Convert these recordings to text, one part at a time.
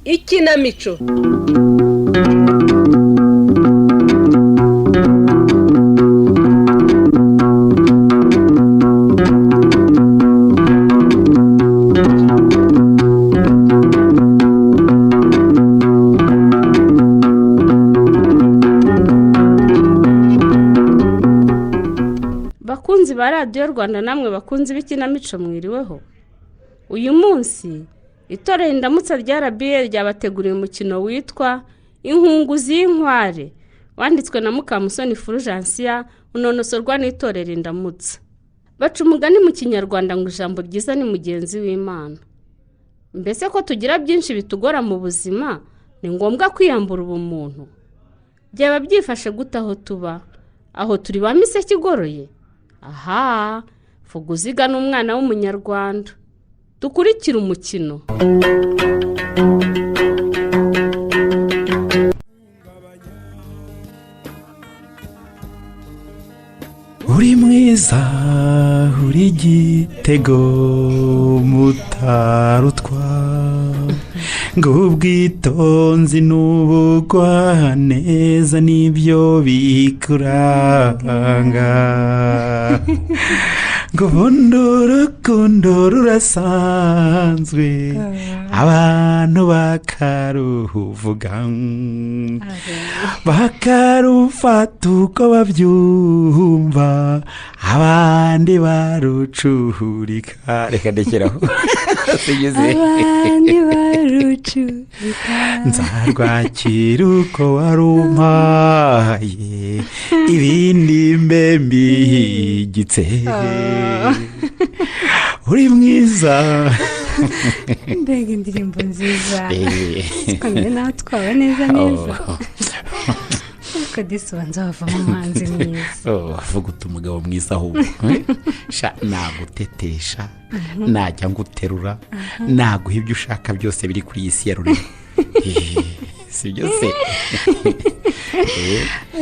Ikinamico. Bakunzi ba Radiyo Rwanda, namwe bakunzi b'ikinamico, mwiriweho. Uyu munsi itorero Indamutsa rya RBA ryabateguriye umukino witwa Inkunguzi y'Inkware, wanditswe na Mukamusoni Fulgence, unonosorwa n'itorero Indamutsa. Baca umugani mu Kinyarwanda ngo ijambo ryiza ni mugenzi w'Imana. Mbese ko tugira byinshi bitugora mu buzima, ni ngombwa kwiyambura ubumuntu? Byaba byifashe gute aho tuba, aho turi ba miseke igoroye? Aha vuga uziga n'umwana w'Umunyarwanda. Dukurikire umukino. Uri mwiza, uri igitego mutarutwa, ngo ubwitonzi n'ubugwaneza nibyo bikuranga, ngo ubundi urukundo rurasanzwe, abantu bakaruvuga, bakarufata uko babyumva, abandi barucurika. Reka ndekeraho, sigeze. Abandi barucurika. Nzarwakira uko warumpaye, ibindi mbe mbigitse. Uri mwiza. Mbega indirimbo nziza! Twongere nawe twawe neza neza, ariko disi ubanza wavamo umuhanzi mwiza. Vuga uti umugabo mwiza ahubwo. Sha, nagutetesha, najya nguterura, naguha ibyo ushaka byose biri kuri iyi si ya Rurema. Si byo se?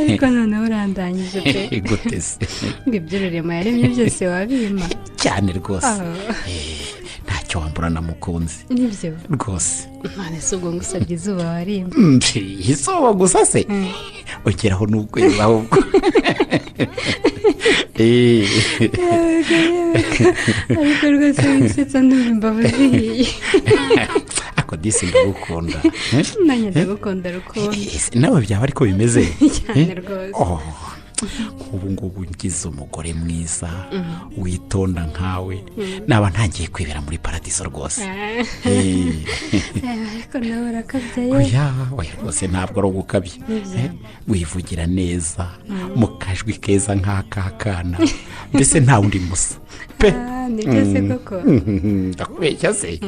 Ariko noneho urandangije pe. Gute se? Ngo ibyo Rurema yaremye byose wabima? Cyane rwose. Ah. Ntacyo wambura na mukunzi. Nibyo. Rwose. None se ubwo ngusabye izuba warimba? Izuba gusa se? Ugeraho n'ukwezi ahubwo. Yego yego, ariko rwose wisetsa, ndumva imbavu zihiye. Ako disi ndagukunda. Nanjye ndagukunda, rukundo. Nawe byaba ariko bimeze? Cyane rwose. Oh, nk'ubu ngubu ngize umugore mwiza witonda nkawe, naba ntangiye kwibera muri paradiso rwose. Ariko nawe urakabya ye. Oya oya, rwose ntabwo ari ugukabya. Nibyo. Wivugira neza mu kajwi keza nk'akakana, mbese nta wundi musa pe. Ah, nibyo se koko? Ndakubeshya se?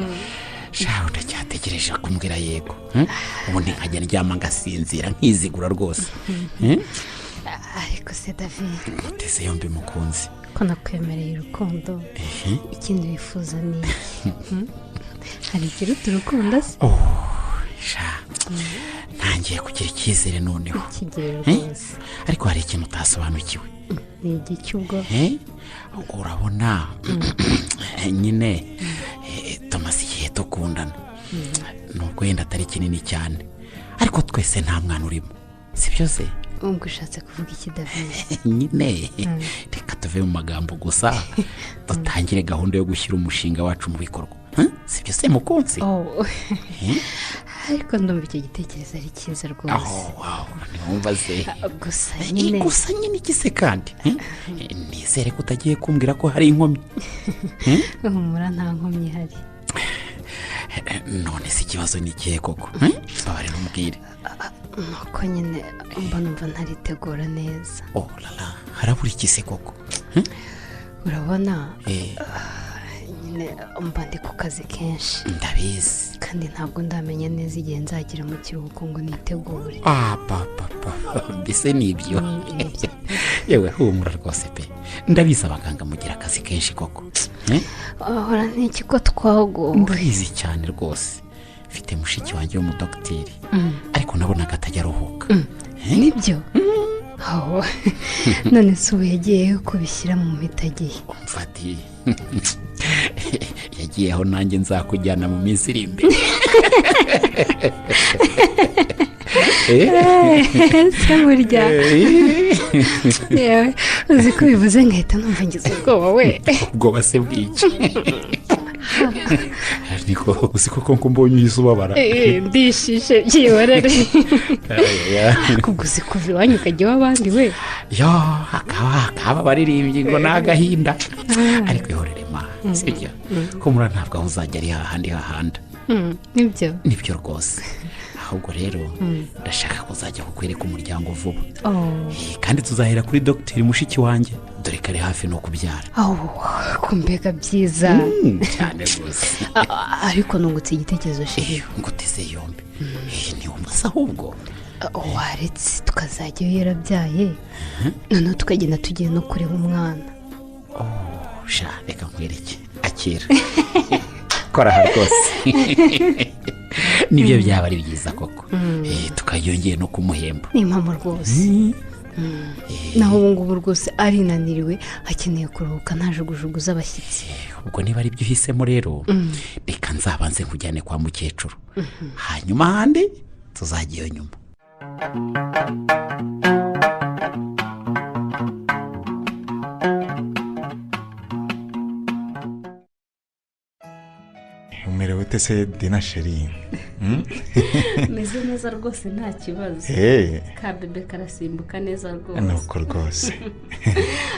Shaho, ndacyategereje kumbwira yego. Ubundi nkajya ndyama ngasinzira nkizigura rwose. Ariko se David? Muteze yombi, mukunzi. Ko nakwemereye urukundo, ikindi wifuza ni iki? Hari ikiruta urukundo se? Oh, sha, ntangiye kugira icyizere noneho. Kigere. Eh? Rwose. Ariko hari ikintu utasobanukiwe. Ni igiki ubwo? Urabona nyine, tumaze igihe dukundana, nubwo wenda atari kinini cyane, ariko twese nta mwana urimo, si byo se? Ubwo ushatse kuvuga iki, David? Nyine reka tuve mu magambo gusa, dutangire gahunda yo gushyira umushinga wacu mu bikorwa. Si byo se, mukunzi? Oh. Ariko ndumva icyo gitekerezo ari cyiza rwose. Aho wawe ntiwumva se? Gusa nyine. Gusa nyine iki se kandi? Nizere ko utagiye kumbwira ko hari inkomyi. Humura, nta nkomyi ihari. None se ikibazo ni ikihe koko? Mbabarira umbwire. Nuko nyine mba numva ntaritegura neza. Oh lala, harabura iki se koko? Urabona, Eh, nyine Nyine mba ndi ku kazi kenshi. Ndabizi. Kandi ntabwo ndamenya neza igihe nzagira mu kiruhuko ngo nitegure. Ah, papa, mbese ni ibyo? Nibyo. Yewe, humura rwose pe, ndabizi abaganga mugira akazi kenshi koko. Eh? Ahora n'iki ko twagowe. Ndabizi cyane rwose, mfite mushiki wanjye w'umudogiteri, ariko nabonaga atajya aruhuka. Eh? Nibyo. Aho none se ubu yagiye kubishyira mu mpitagihe? Umfati yagiye aho nanjye nzakujyana mu minsi iri imbere. Se burya yewe uzi ko bivuze ngahita numva ngize ubwoba we. Ubwoba se bw'iki? Niko uzi koko ko mbonye uhise ubabara? Ndishishe, byihorere. Ariko ubwo uzi kuva iwanyu ukajya iw'abandi we? Yo, hakaba abaririmbyi ngo ni agahinda, ariko ihorere ma, sibyo? Humura, ntabwo aho uzajya ari hahandi hahanda. Nibyo. Nibyo rwose. Ahubwo rero ndashaka kuzajya kukwereka umuryango vuba. Oh. Kandi tuzahera kuri dogiteri mushiki wanjye, dore ko ari hafi no kubyara. Oh, kumbega byiza. Cyane rwose. Ariko nungutse igitekerezo, chéri. Nguteze yombi. Ntiwumva se ahubwo? Waretse tukazajya iyo yarabyaye, noneho tukagenda tugiye no kureba umwana. Oh, sha reka nkwereke, akira, kora aha rwose, nibyo byaba ari byiza koko. Tukayongeye no kumuhemba. Ni impamo rwose. Naho ubu ngubu rwose arinaniriwe, akeneye kuruhuka, nta jugujugu z'abashyitsi. Ubwo niba ari byo uhisemo rero, reka nzabanze nkujyane kwa mukecuru, hanyuma ahandi tuzajya iyo nyuma. Umerewe ute se Dina chérie? Meze neza rwose, nta kibazo. Ka bébé karasimbuka neza rwose. Nuko rwose.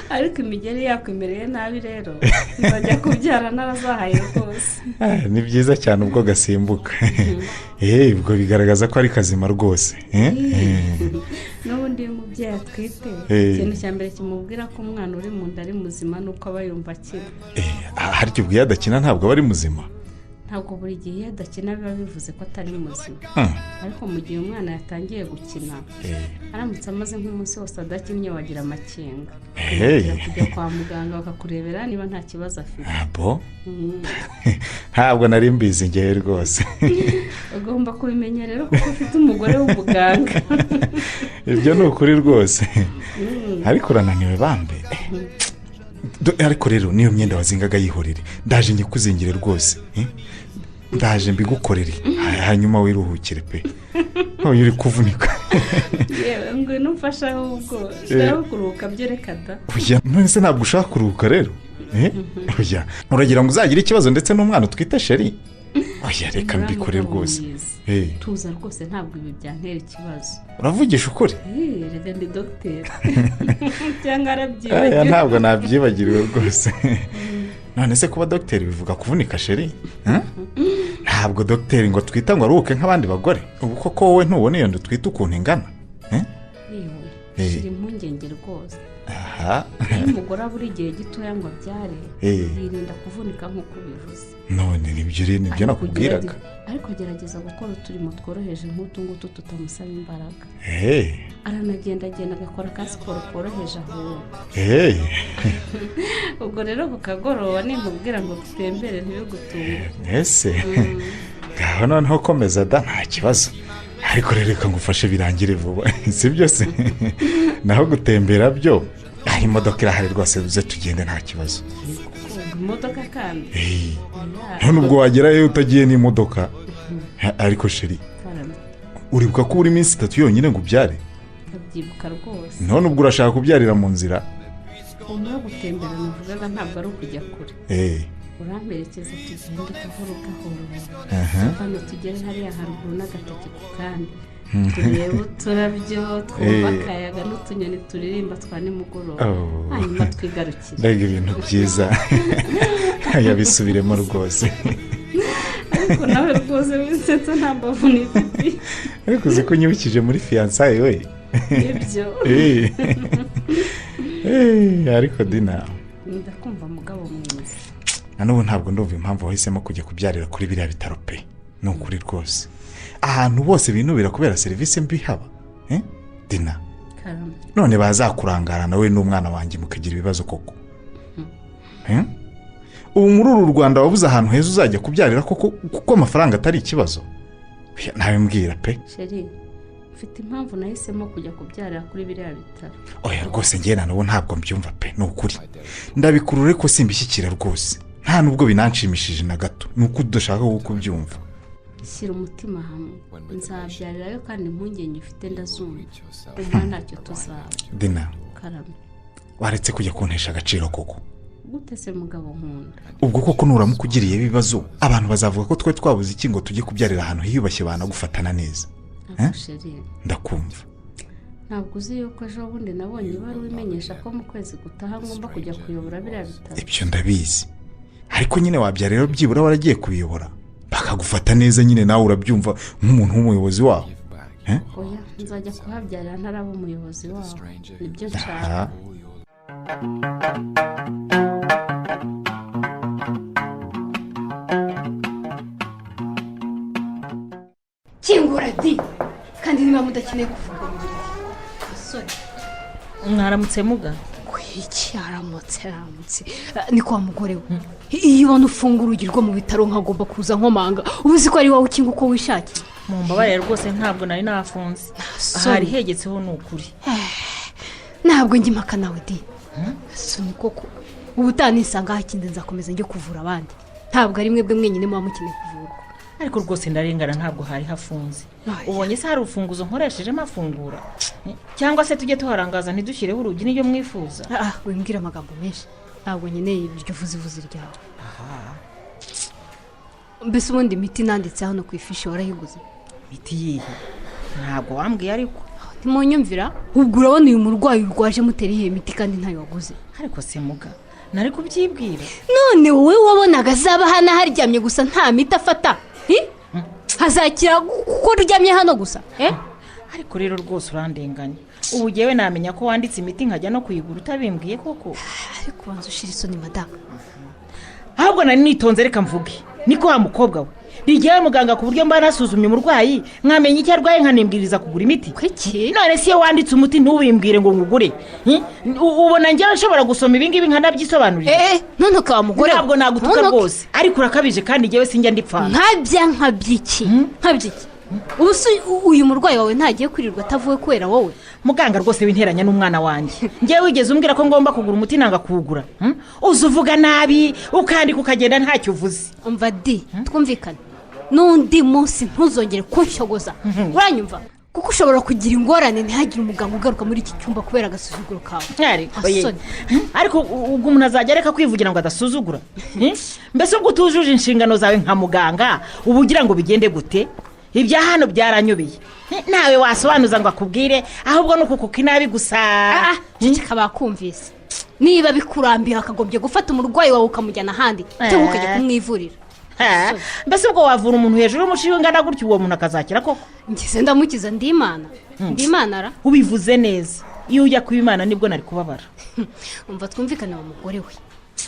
Ariko imigeri yakwemereye nabi rero, nzajya kubyara narazahaye rwose. Ah, ni byiza cyane ubwo gasimbuka. Ubwo bigaragaza ko ari kazima rwose. N'ubundi iyo umubyeyi atwite, ikintu cya mbere kimubwira ko umwana uri mu nda ari muzima ni uko aba yumva akina. Harya ubwo iyo adakina ntabwo aba ari muzima? Ntabwo buri gihe iyo adakina biba bivuze ko atari muzima, ariko mu gihe umwana yatangiye gukina, aramutse amaze nk'umunsi wose adakinnye, wagira amakenga. Kujya kwa muganga bakakurebera niba nta kibazo afite. Ah, bon? Ntabwo nari mbizi ngewe rwose. Ugomba kubimenya rero kuko ufite umugore w'umuganga. Ibyo ni ukuri rwose. Ariko urananiwe bambe. Ariko rero niyo myenda wazingaga yihorere, ndaje nyikuzingire rwose. Ndaje mbigukorere, hanyuma wiruhukire pe. Ntuye uri kuvunika. Yewe, ngwino umfashe ahubwo, ushaka kuruhuka byo reka da. Oya, none se ntabwo ushaka kuruhuka rero? Oya, uragira ngo uzagire ikibazo ndetse n'umwana utwite, chérie? Oya, reka mbikore rwose. Tuza rwose, ntabwo ibi byantera ikibazo. Uravugisha ukuri? Reka ndi dogiteri, cyangwa arabyibagiwe? Oya, ntabwo nabyibagiriwe rwose. None se kuba dogiteri bivuga kuvunika, chérie? Ntabwo dogiteri ngo twita ngo aruhuke nk'abandi bagore. Ubu koko wowe ntubona iyo nda utwite ukuntu ingana? Yewe, shira impungenge rwose. Aha. Iyo umugore abura igihe gitoya ngo abyare, yirinda kuvunika nk'uko ubivuze. None nibyo rero, nibyo nakubwiraga. Ariko gerageza gukora uturimo tworoheje nk'utu ngutu tutamusaba imbaraga. Aranagendagenda agakora ka siporo koroheje ahubwo. Ubwo rero ku kagoroba ninkubwira ngo dutembere ntibigutunge. Ese ngaho noneho komeza da, nta kibazo. Ariko rero reka ngufashe birangire vuba, si byo se? Naho gutembera byo, aho imodoka irahari rwose, uze tugende nta kibazo. Imodoka kandi? None ubwo wagerayo utagiye n'imodoka? Ariko chérie, uribuka ko uri iminsi 3 yonyine ngo ubyare? Ndabyibuka rwose. None ubwo urashaka kubyarira mu nzira? Umwe gutembera navugaga ntabwo ari ukujya kure. Uramperekeza tugende gahoro gahoro, hano tugere hariya haruguru n'agatoki ku kandi, turebe uturabyo, twumva akayaga n'utunyoni turirimba twa nimugoroba, hanyuma twigarukire. Mbega ibintu byiza, yabisubiremo rwose. Ariko nawe rwose wisetsa nta mbavu n'ifite. Ariko uzi ko unyibukije muri fiançailles we. Ibyo. Ariko Dina. Ndakumva mugabo mwiza. Na n'ubu ntabwo ndumva impamvu wahisemo kujya kubyarira kuri biriya bitaro pe. Ni ukuri rwose, ahantu bose binubira kubera serivisi mbi haba. Dina, Karame. none bazakurangara nawe n'umwana wanjye mukagira ibibazo koko? Ubu muri uru Rwanda wabuze ahantu heza uzajya kubyarira koko, kuko amafaranga atari ikibazo? Oya, nawe mbwira pe. Chéri, mfite impamvu nahisemo kujya kubyarira kuri biriya bitaro. Oya rwose, njye na n'ubu ntabwo mbyumva pe. Ni ukuri ndabikurura ariko simbishyikira rwose, nta nubwo binanshimishije na gato. Ni uko udashaka kubyumva. Shyira umutima hamwe, nzabyarirayo, kandi impungenge ufite ndazumva. Umva, ntacyo tuzaba. Dina. Karame. Waretse kujya kuntesha agaciro koko? Gute se, mugabo nkunda? Ubwo koko nuramuka ugiriye ibibazo, abantu bazavuga ko twe twabuze iki ngo tujye kubyarira ahantu hiyubashye banagufatana neza? Ntabwo, chéri. Ndakumva. Ntabwo uzi yuko ejo bundi nabonye ibaruwa imenyesha ko mu kwezi gutaha ngomba kujya kuyobora biriya bitaro? Ibyo ndabizi, ariko nyine wabyara rero byibura waragiye kubiyobora, bakagufata neza nyine, nawe urabyumva nk'umuntu w'umuyobozi waho. Eh? Oya, nzajya kuhabyarira ntaraba umuyobozi waho, nibyo nshaka. Aha. Kingura di, kandi niba mudakeneye kuvurwa mu buriri, basore. Mwaramutse, muga. Iki aramutse aramutse. Ni kwa mugore we. Iyo ubona ufunga urugi rwo mu bitaro nkagomba kuza nkomanga, uba uzi ko ari wowe ukinga uko wishakiye. Mumbabarire rwose, ntabwo nari nafunze. Soni. Hari hegetseho, ni ukuri. Ntabwo njya impaka nawe di. Soni koko, ubu utanisanga hakinze, nzakomeza njye kuvura abandi. Ntabwo ari mwebwe mwenyine muba mukeneye kuvurwa. Ariko rwose ndarengana, ntabwo hari hafunze. Oya. Ubonye se hari urufunguzo nkoresheje mafungura? Cyangwa se tujye tuharangaza ntidushyireho urugi, nibyo mwifuza? Ah, wimbwira amagambo menshi, ntabwo nkeneye iryo vuzivuzi ryawe. Mbese ubundi imiti nanditse hano ku ifishi warayiguze? Imiti yihe? Ntabwo wambwiye ariko. Ntimunyumvira? Ubwo urabona uyu murwayi urwaje mutera iyihe miti kandi ntayo waguze? Ariko se muga, nari kubyibwira. None wowe wabonaga azaba hano haryamye gusa nta miti afata? Hi? Hazakira kuko uryamye hano gusa, eh? Ariko rero rwose urandenganya. Ubu ngewe namenya ko wanditse imiti nkajya no kuyigura utabimbwiye koko? Ariko ubanza ushira isoni, madamu. Ahubwo nari nitonze, reka mvuge. Niko wa mukobwa we, rigewe muganga ku buryo mba nasuzumye umurwayi nkamenya icyo arwaye, nkanimbwiriza kugura imiti? Kuki? None se iyo wanditse umuti ntubimbwire ngo ngugure, ubona njyewe nshobora gusoma ibingibi nkanabyisobanurira? Eh, none ukaba mugore we. Ntabwo nagutuka Ntunuke. rwose, ariko urakabije, kandi njyewe sinjya ndipfana. Nkabya nkabyiki nkabyiki? Ubu se uyu murwayi wawe ntagiye kwirirwa atavuwe kubera wowe? Muganga rwose, winteranya n'umwana wanjye. Njyewe wigeze umbwira ko ngomba kugura umuti nanga kuwugura? Uza uvuga nabi, ukandika ukagenda ntacyo uvuze. Umva di, twumvikane, n'undi munsi ntuzongere kunshogoza, uranyumva? Kuko ushobora kugira ingorane ntihagire umuganga ugaruka muri iki cyumba kubera agasuzuguro kawe. Ariko ye. Nta soni. Ariko ubwo umuntu azajya areka kwivugira ngo adasuzugura? Mbese ubwo utujuje inshingano zawe nka muganga, uba ugira ngo bigende gute? Ibya hano byaranyobeye. Nawe wasobanuza ngo akubwire, ahubwo ni ukukuka inabi gusa. Ah, ceceka, bakumvise. Niba bikurambiye, wakagombye gufata umurwayi wawe ukamujyana ahandi cyangwa ukajya kumwivurira. Ha, mbese ubwo wavura umuntu hejuru y'umushinga ungana gutyo, uwo muntu akazakira koko? Ngeze ndamukiza, ndimana ndimana ra? Ubivuze neza. Iyo ujya kuba Imana nibwo nari kubabara. Umva, twumvikane wa mugore we,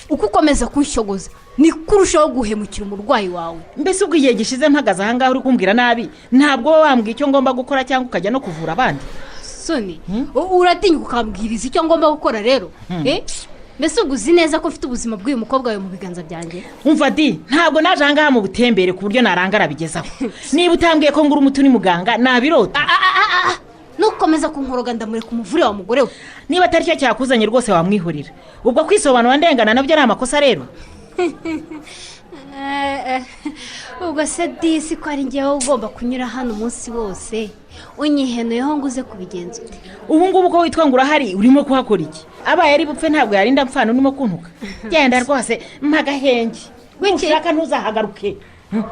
uko ukomeza kunshogoza niko urushaho guhemukira umurwayi wawe. Mbese ubwo igihe gishize mpagaze ahangaha uri kumbwira nabi, ntabwo uba wambwiye icyo ngomba gukora cyangwa ukajya no kuvura abandi? Soni, uratinya ukambwiriza icyo ngomba gukora rero? Eh? Mbese ubwo uzi neza ko mfite ubuzima bw'uyu mukobwa wawe mu biganza byanjye? Umva di, ntabwo naje ahangaha mu butembere ku buryo narangara bigezaho. Niba utambwiye ko ngura umuti uri muganga, nabirota. Nukomeza kunkoroga ndamureka umuvure wa mugore we. Niba atari cyo cyakuzanye rwose wamwihorera. Ubwo kwisobanura ndengana nabyo ari amakosa rero? Ubwo se disi ko ari njyewe ugomba kunyura hano umunsi wose, unyihenuyeho ngo uze kubigenza ute? Ubu ngubu ko witwa ngo urahari, urimo kuhakora iki? Abaye ari bupfe ntabwo yarinda mpfana urimo kuntuka. Genda rwose, mpa agahenge. Wiki. Nushaka ntuzahagaruke.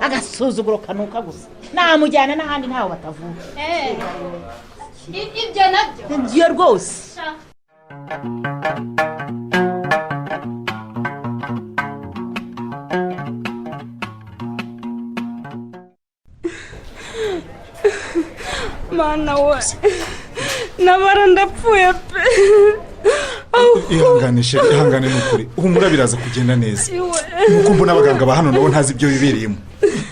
Agasuzuguro kanuka gusa. Namujyana n'ahandi ntawe batavuga. Ibyo nabyo. Ibyo rwose. Mana we, nabara ndapfuye pe. Ihangane chérie, ihangane ni ukuri, humura biraza kugenda neza. Nuko mbona abaganga ba hano nabo ntazi ibyo bibereyemo.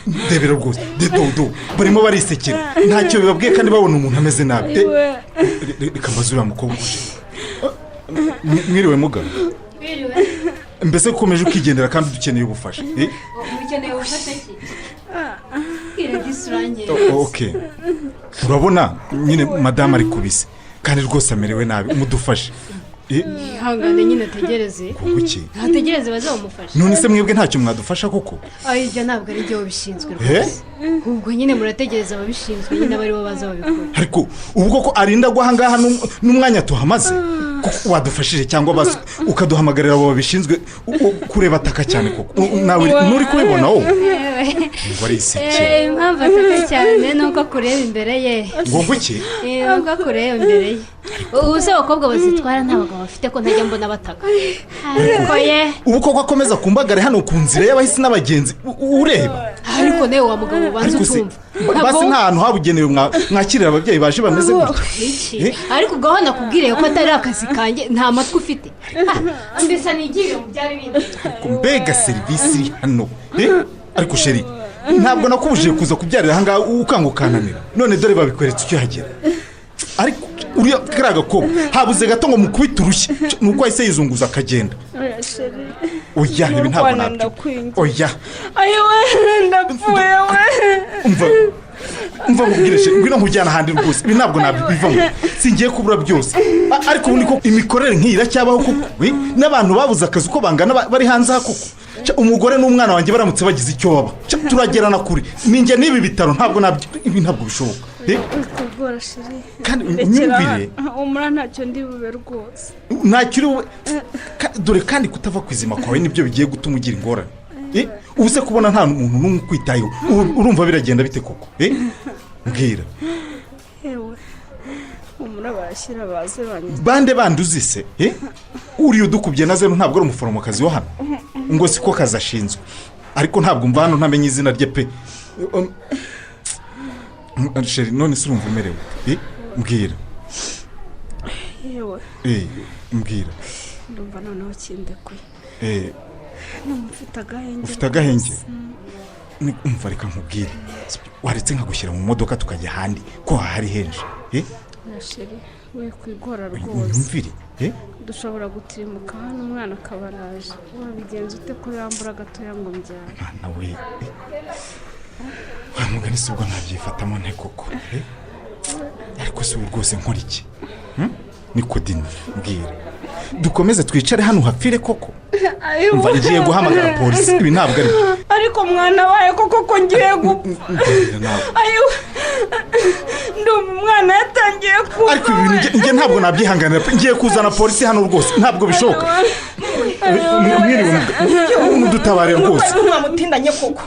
Ndebera rwose, de dodo barimo barisekera, ntacyo bibabwiye kandi babona umuntu ameze nabi. Reka mbaze uriya mukobwa uje. Mwiriwe muga? Mbese ko ukomeje ukigendera kandi dukeneye ubufasha? Ukeneye ubufasha ki? Bwira disi urangiye. Ok, urabona nyine madamu ari kubise kandi rwose amerewe nabi, mudufashe. Ihangane nyine ategereze. Kuki? Ntategereze, bazamufasha. None se mwebwe ntacyo mwadufasha koko? Ayo, ibyo ntabwo ari byo babishinzwe Eh? rwose. Ubwo nyine murategereza ababishinzwe nyine, aba aribo baza babikora. Ariko ubu koko arinda agwa ahangaha n'umwanya tuhamaze koko, wadufashije cyangwa basi ukaduhamagarira abo babishinzwe kureba ataka cyane koko. Nawe nturi kubibona wowe ngo arisekera? Impamvu ataka cyane ni uko akureba imbere ye. Ngo nguki? Ni uko akureba imbere ye. Ubu se abakobwa bazitwara nta bagabo bafite, ko ntajya mbona bataka? Ariko ye! Ubu koko akomeza kumbagare hano ku nzira y'abahisi n'abagenzi ureba? Ariko nawe wa mugabo, ubanza Ariko se utumva. basi nta hantu habugenewe mwakirira ababyeyi baje bameze gutya? Iki? Eh? Ariko ubwo aho nakubwiriye ko atari akazi kanjye, nta matwi ufite? Ah, mbese nigirire mu byari bindi. Ariko mbega serivisi iri hano! Ariko chérie, ntabwo nakubujije kuza kubyarira ahangaha ukanga ukananira, none dore babikweretse ukihagera. Ariko uriya kariya gakobwa habuze gato ngo mukubite urushyi, nuko ahise yizunguza akagenda. Oya chérie. Oya, ibi ntabwo Murwana, nabyo. ndakwinginze. Oya. Ayiwe, ndapfuye we! Umva, umva nkubwire chérie, ngwino nkujyana ahandi rwose, ibi ntabwo nabivamo, singiye kubura byose. Ariko ubu niko imikorere nk'iyi iracyabaho koko? We, n'abantu babuze akazi uko bangana bari hanze aha koko? Ca, umugore n'umwana wanjye baramutse bagize icyo baba, ca, turagerana kure ninjye n'ibi bitaro. Ntabwo nabyo, ibi ntabwo bishoboka. Wikugora chérie. Kandi Rekera. unyumvire. Humura, ntacyo ndi bube rwose. Ntacyo uri bube. Dore kandi kutava ku izima kwawe nibyo bigiye gutuma ugira ingorane. Ubu se kubona nta muntu n'umwe ukwitayeho, ubu urumva biragenda bite koko? Mbwira. Yewe, humura, barashyira baze banyuze. Bande bandi uzi se? Uriya udukubye na zeru ntabwo ari umuforomokazi wa hano, ngo siko kazi ashinzwe, ariko ntabwo mva hano ntamenye izina rye pe. Chérie, none se urumva umerewe? Mbwira. Yewe. Mbwira. Ndumva noneho kindekuye. Numva mfite agahenge. Ufite agahenge? Rwose. Umva, reka nkubwire, waretse nkagushyira mu modoka tukajya ahandi ko hahari henshi? Oya chérie, we kwigora rwose. Unyumvire. Dushobora gutirimuka hano umwana akaba araje. Wabigenza ute ko yambura gatoya ngo mbyare? Mwana we, wa mugani si ubwo nabyifatamo nte koko? Ariko si ubu rwose nkora iki? Nikodini, mbwira, dukomeze twicare hano uhapfire koko? Umva, ngiye guhamagara polisi, ibi ntabwo ari byo. Ariko mwana wawe koko, ko ngiye gupfa! Mbwira nawe. Ayiwe, ndumva umwana yatangiye kuva. Ariko ibi bintu njye ntabwo nabyihanganira pe. Ngiye kuzana polisi hano rwose, ntabwo bishoboka. Mwiriwe, mudutabare rwose. Mwamutindanye koko!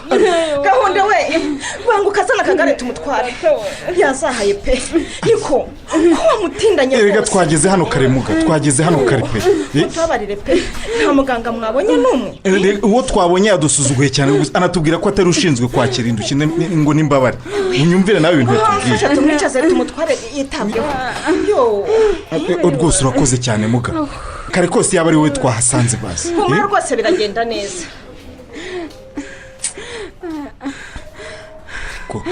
Gahunda we, banguka azana akagare tumutware, yazahaye pe. Niko ko wamutindanye Erega rwose. twageze hano kare muga, twageze hano kare pe. Mutubabarire pe, nta muganga mwabonye n'umwe? Uwo twabonye yadusuzuguye cyane gusa, anatubwira ko atari ushinzwe kwakira indushyi ngo n'imbabare. Unyumvire nawe ibintu yatubwiye. Mfasha tumwicaze tumutware yitabweho yo. Rwose urakoze cyane muga, kare kose yaba ari wowe twahasanze basi. Humura rwose, biragenda neza. Ko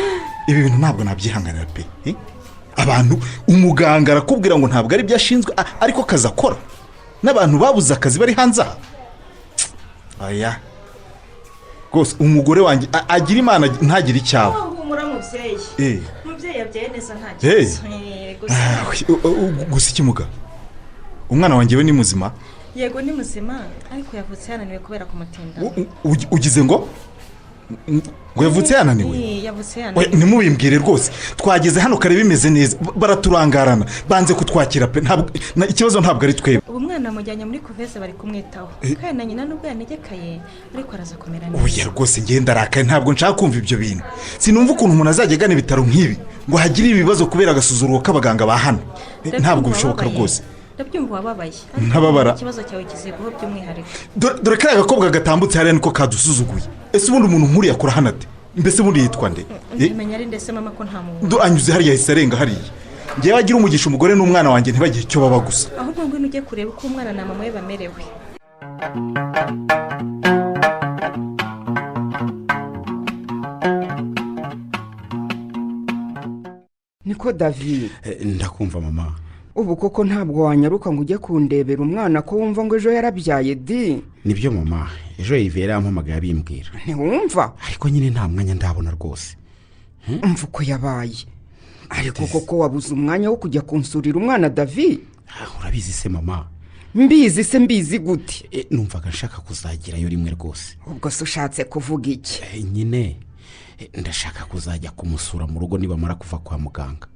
ibi bintu ntabwo nabyihanganira pe. Abantu, umuganga arakubwira ngo ntabwo ari byo ashinzwe, ariko akazi akora, n'abantu babuze akazi bari hanze aha. Aya rwose umugore wanjye agira Imana ntagire icyaba. Humura mubyeyi. Mubyeyi yabyaye neza, nta kibazo. Gusa Ah, gusa iki muga? Umwana wanjye we ni muzima? Yego, ni muzima, ariko yavutse yananiwe kubera kumutinda. Ugize ngo yavutse yananiwe? Yavutse Oya, yananiwe. ntimubimbwire rwose, twageze hano kare bimeze neza, baraturangarana, banze kutwakira pe. Ntabwo ikibazo ntabwo ari twebwe. Ubu umwana amujyanye muri couveuse, bari kumwitaho, kandi na nyina nubwo yanegekaye ariko araza kumera neza. Oya rwose, ngenda arakaye, ntabwo nshaka kumva ibyo bintu. Sinumva ukuntu umuntu azajya agana ibitaro nk'ibi ngo hagire ibibazo kubera agasuzuguro k'abaganga ba hano. Ndabyumva Ntabwo bishoboka wababaye. rwose. Ndabyumva wababaye. Ntababara. Ikibazo cyawe kizigwaho by'umwihariko. Dore kariya gakobwa gatambutse hariya niko kadusuzuguye. Ese ubundi umuntu nk'uriya akora hano ate? Mbese ubundi yitwa nde? Menya ari ndetse mama ko nta muntu. Anyuze hariya, yahise arenga hariya. Ngewe agira umugisha umugore n'umwana wanjye ntibagire icyo baba gusa. Ahubwo ngwino ujye kureba uko umwana na mama we bamerewe. Niko David. Ndakumva mama. Ubu koko ntabwo wanyaruka ngo ujye kundebera umwana ko wumva ngo ejo yarabyaye di? Nibyo mama, ejo Yves yampamagaye abimbwira. Ntiwumva? Ariko nyine nta mwanya ndabona rwose. Umva uko yabaye. Ariko koko wabuze umwanya wo kujya kunsurira umwana David? Urabizi se mama? Mbizi se mbizi gute? Numvaga nshaka kuzagerayo rimwe rwose. Ubwo se ushatse kuvuga iki? Nyine ndashaka kuzajya kumusura mu rugo nibamara kuva kwa muganga.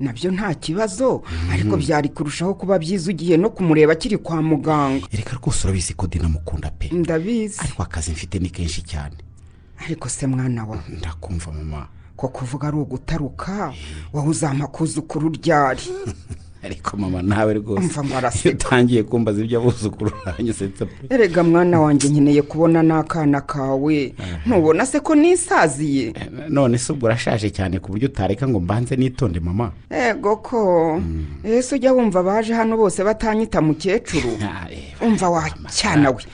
Nabyo nta kibazo, ariko byari kurushaho kuba byiza ugiye no kumureba akiri kwa muganga. Reka rwose urabizi ko Dina mukunda pe. Ndabizi. Ariko akazi mfite ni kenshi cyane. Ariko se mwana wa, ndakumva mama. Ko kuvuga ari ugutaruka, wowe uzampa kuzukuru ryari? Ariko mama nawe rwose umva ngo araseka. Utangiye kumbaza ibyo abuzukuru uranyusetsa pe. Erega mwana wanjye nkeneye kubona n'akana kawe. Ntubona se ko nisaziye? None se ubwo urashaje cyane ku buryo utareka ngo mbanze nitonde mama? Ego ko. Ese ujya wumva baje hano bose batanyita mukecuru? Umva wa cyana we,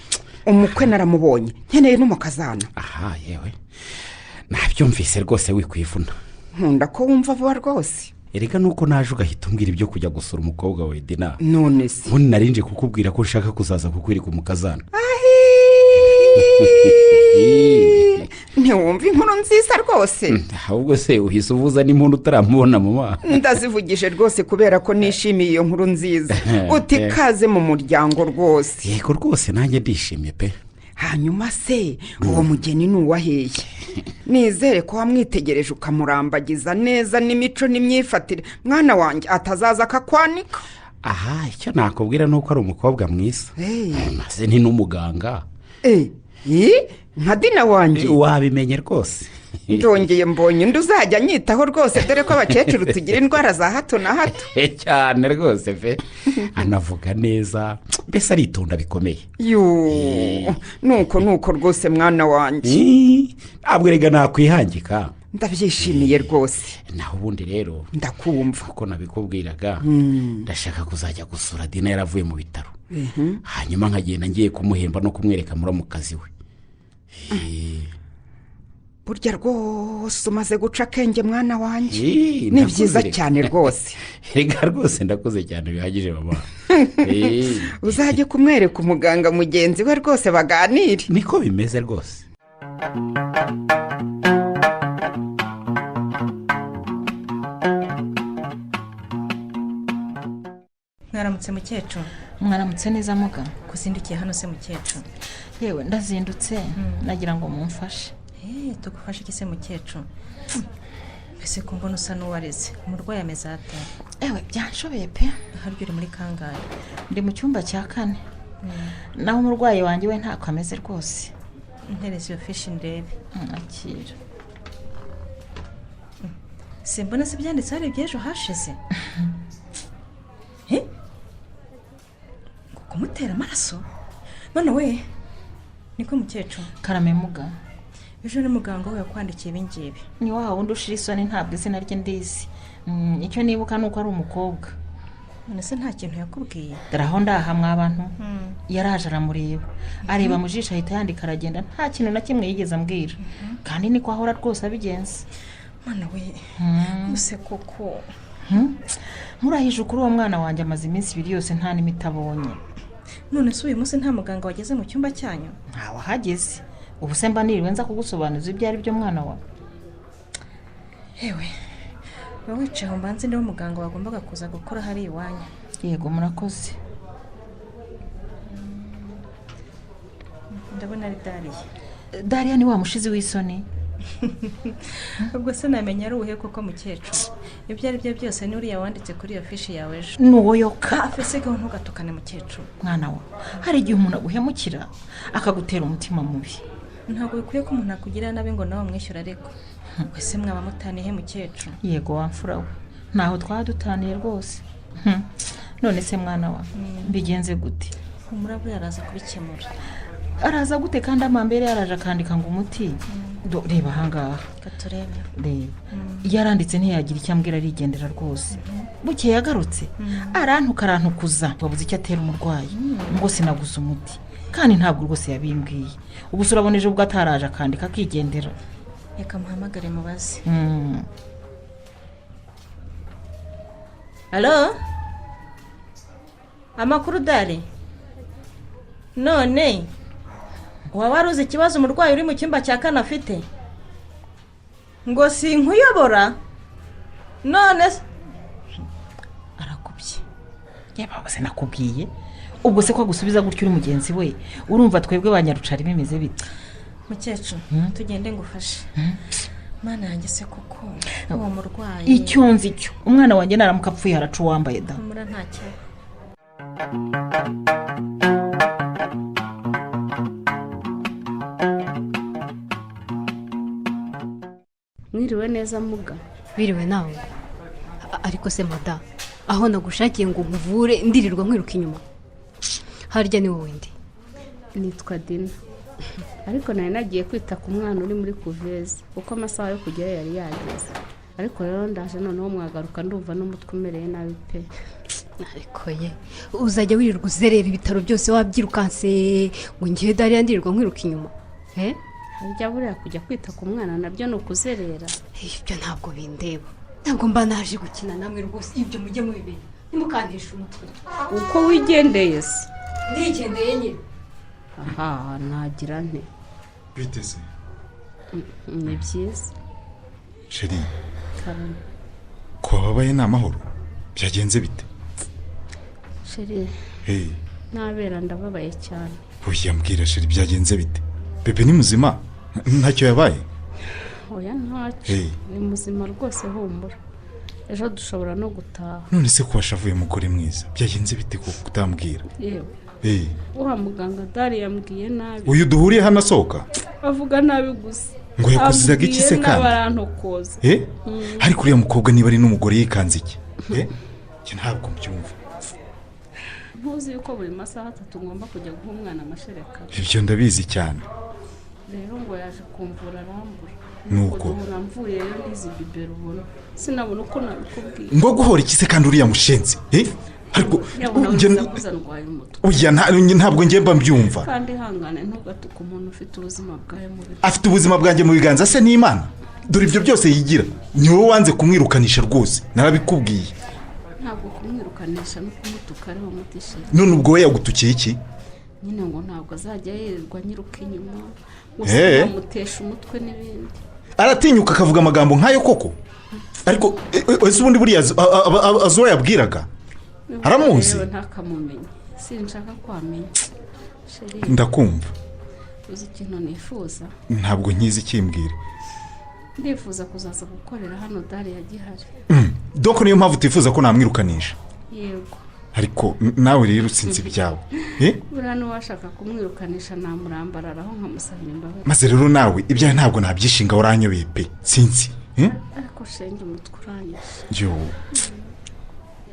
umukwe naramubonye, nkeneye n'umukazana. Aha yewe, nabyumvise rwose wikwivuna. Nkunda ko wumva vuba rwose. Erega nuko naje ugahita umbwira ibyo kujya gusura umukobwa wawe Dina. None se ubundi narinje kukubwira ko ushaka kuzaza kukwereka umukazana. Ntiwumva inkuru nziza rwose? Ahubwo se uhise uvuza n'impundu utaramubona mama? Ndazivugije rwose kubera ko nishimiye iyo nkuru nziza. Uti kaze mu muryango rwose. Yego rwose nanjye ndishimye pe. Hanyuma se uwo mugeni ni uwaheye? Nizere ko wamwitegereje ukamurambagiza neza n'imico n'imyifatire, mwana wanjye atazaza akakwanika. Aha icyo nakubwira ni uko ari umukobwa mwiza, maze ni n'umuganga. Nka Dina wanjye? Wabimenye rwose. Ndongeye mbonye undi uzajya anyitaho rwose, dore ko abakecuru tugira indwara za hato na hato. Cyane rwose pe, anavuga neza, mbese aritonda bikomeye. Yoo, nuko nuko rwose mwana wanjye. Ntabwo erega nakwihangika. Ndabyishimiye rwose. Naho ubundi rero ndakumva kuko nabikubwiraga, ndashaka kuzajya gusura Dina yaravuye mu bitaro, hanyuma nkagenda ngiye kumuhemba no kumwereka muramukazi we. Burya rwose umaze guca akenge mwana wanjye. Ni byiza cyane rwose. Reka rwose ndakuze cyane bihagije mama. Uzajye kumwereka umuganga mugenzi we rwose baganire. Niko bimeze rwose. Mwaramutse mukecuru. Mwaramutse neza muga. Kuzindukiye hano se mukecuru? Yewe ndazindutse, nagira ngo mumfashe. Tugufashe iki se mukecuru? Mbese ko mbona usa n'uwareze, umurwayi ameze ate? Ewe byanshobeye pe. Harya uri muri kangahe? Ndi mu cyumba cya 4. Naho umurwayi wanjye we ntako ameze rwose. Ntereza iyo fishi ndebe. Akira. Simbona se byanditse hari iby'ejo hashize? Kumutera amaraso? None we niko mukecuru. Karame muga. Ejo ni muganga we yakwandikiye ibingibi. Ni wa wundi ushira isoni, ntabwo izina rye ndizi. Icyo nibuka nuko ari umukobwa. None se nta kintu yakubwiye? Dore aho ndaha mwa bantu. Yaraje aramureba, areba mu jisho ahita yandika aragenda, nta kintu na kimwe yigeze ambwira. Kandi niko ahora rwose abigenza. Mana we, use koko. Nkurahije ukuri uwo mwana wanjye amaze iminsi 2 yose nta n'imiti abonye. None se uyu munsi nta muganga wageze mu cyumba cyanyu? Ntawe ahageze. Ubu se mba niriwe nza kugusobanuza ibyo ari byo mwana wa. Yewe, wowe wicaye aho mbanze niwe muganga wagombaga kuza gukora hari iwanyu. Yego murakoze. Ndabona ari Dariya. Dariya ni wa mushizi w'isoni. Ubwo se namenya ari uwuhe koko mukecuru? Ibyo ari byo byose ni uriya wanditse kuri iyo fishi yawe ejo. Ni uwo yoka. Afese gaho ntugatukane mukecuru. Mwana wa, hari igihe umuntu aguhemukira akagutera umutima mubi. Ntabwo bikwiye ko umuntu akugirira nabi ngo nawe umwishyura ariko. Wese mwaba mutaniye mukecuru? Yego wamfura we, ntaho twaba dutaniye rwose. None se mwana wa, mbigenze gute? Humura, buriya araza kubikemura. Araza gute kandi amambere yaraje akandika ngo umuti? Reba ahangaha. Reka turebe. Reba, yaranditse, ntiyagira icyo ambwira, arigendera rwose. Bukeye yagarutse arantuka, arantukuza, wabuze icyo atera umurwayi, ngo sinaguze umuti, kandi ntabwo rwose yabimbwiye. Ubu se urabona ejo bwo ataraje akandika akigendera? Reka muhamagare mubaze. Alo, amakuru dare? None waba wari uzi ikibazo umurwayi uri mu cyumba cya kane afite? Ngo sinkuyobora none se Arakubye yaba se nakubwiye. Ubwo se ko agusubiza gutyo uri mugenzi we, urumva twebwe ba nyarucari bimeze bite? Mukecuru, tugende ngufashe. Mana yanjye se, kuko uwo murwayi Icyo nzi cyo, umwana wanjye naramuka apfuye haraca uwambaye da. Humura, nta kibazo. Mwiriwe neza muga. Biriwe nawe. Ariko se mada, aho nagushakiye ngo nkuvure ndirirwa nkwiruka inyuma? Harya ni wowe ndi? Nitwa Dina, ariko nari nagiye kwita ku mwana uri muri couveuse kuko amasaha yo kujyayo yari yageze. Ariko rero ndaje noneho mwagaruka, ndumva n'umutwe umereye nabi pe. Ariko ye, uzajya wirirwa uzerera ibitaro byose wabyirukanse, ngo ngewe dariya ndirirwa nkwiruka inyuma, eh? Harya buriya kujya kwita ku mwana nabyo ni ukuzerera? Ibyo ntabwo bindeba, ntabwo mba naje gukina namwe rwose. Ibyo mujye mubimenya, ntimukanteshe umutwe. Uko wigendeye se? Ndigendeye nyine. Aha nagira nte? Biteze. Ni byiza. Chérie. Karame. Ko wababaye, ni amahoro? Byagenze bite? Chérie. Hey. Nabera ndababaye cyane. Oya, mbwira chérie, byagenze bite? Bébé ni muzima? Ntacyo yabaye? Oya, ntacyo. Hey. Ni muzima rwose, humura, ejo dushobora no gutaha. None se ko washavuye, mugore mwiza, byagenze bite ko kutambwira? Yewe. Hey. Wa muganga Dari yambwiye nabi. Uyu duhuriye hano asohoka? Avuga nabi gusa. Ngo yakuzizaga iki se Ambwiye kandi? nabi, arantokoza. Eh, ariko uriya mukobwa niba ari n'umugore yikanze iki? Eh, njye ntabwo mbyumva. Ntuzi yuko buri masaha 3 ngomba kujya guha umwana amashereka? Ibyo ndabizi cyane. Rero ngo yaje kumvura arambura. Nuko. Duhura mvuyeyo n'izi bibero ubona, sinabona uko nabikubwiye. Ngo guhora iki se kandi uriya mushenzi? Eh, ariko Yabona wisakuza, ndwaye umutwe. Oya, ntabwo njye mba mbyumva. Kandi ihangane, ntugatuke umuntu ufite ubuzima bwawe mu biganza. Afite ubuzima bwanjye mu biganza se n'Imana? Dore ibyo byose yigira, ni wowe wanze kumwirukanisha rwose, narabikubwiye. Ntabwo kumwirukanisha no kumutuka ariwo muti, chérie. None ubwo we yagutukiye iki? Nyine ngo ntabwo azajya yirirwa nyiruka inyuma ngo sinamutesha umutwe n'ibindi. Aratinyuka akavuga amagambo nk'ayo koko? Ariko ese ubundi buriya azi uwo yabwiraga? Aramuzi? Rero ntakamumenye, sinshaka kwamenya, chérie. Ndakumva. Uzi ikintu nifuza? Ntabwo nkizi, ikimbwira. Ndifuza kuzaza gukorera hano Dari ya gihari. Donc niyo mpamvu utifuza ko namwirukanisha? Yego. Ariko nawe rero usinzi ibyawe. Eh? Buriya n'uwashaka kumwirukanisha namurambararaho nkamusabira imbabazi. Maze rero nawe ibyawe ntabwo nabyishinga, uranyobeye pe, sinzi. Eh? Ariko shenge, umutwe uranyishe. Yo,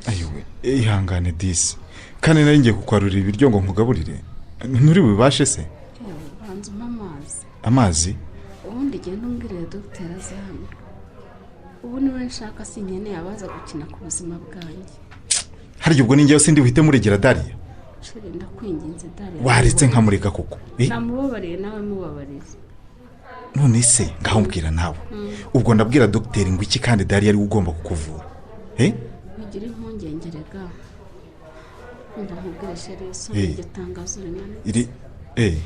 ayiwe, ihangane disi. Kandi nari ngiye kukwarurira ibiryo ngo nkugaburire, nturi bubashe se? Yewe, banza umpe amazi. Amazi? Ubundi genda umbwirire dogiteri aze hano ubu, niwe nshaka, sinkeneye abaza gukina ku buzima bwanjye. Harya ubwo ninjyewe sindi buhite muregera Dariya? Chérie, ndakwinginze, Dariya. Waretse nkamurega koko? Eh? Namubabariye, nawe mubabariye. None se ngaho mbwira nawe, ubwo ndabwira dogiteri ngo iki kandi Dariya ari we ugomba kukuvura? Eh? Ntugire impungenge rega. Umva nkubwire chérie, soma Eh. iryo tangazo rimanitse. Iri eh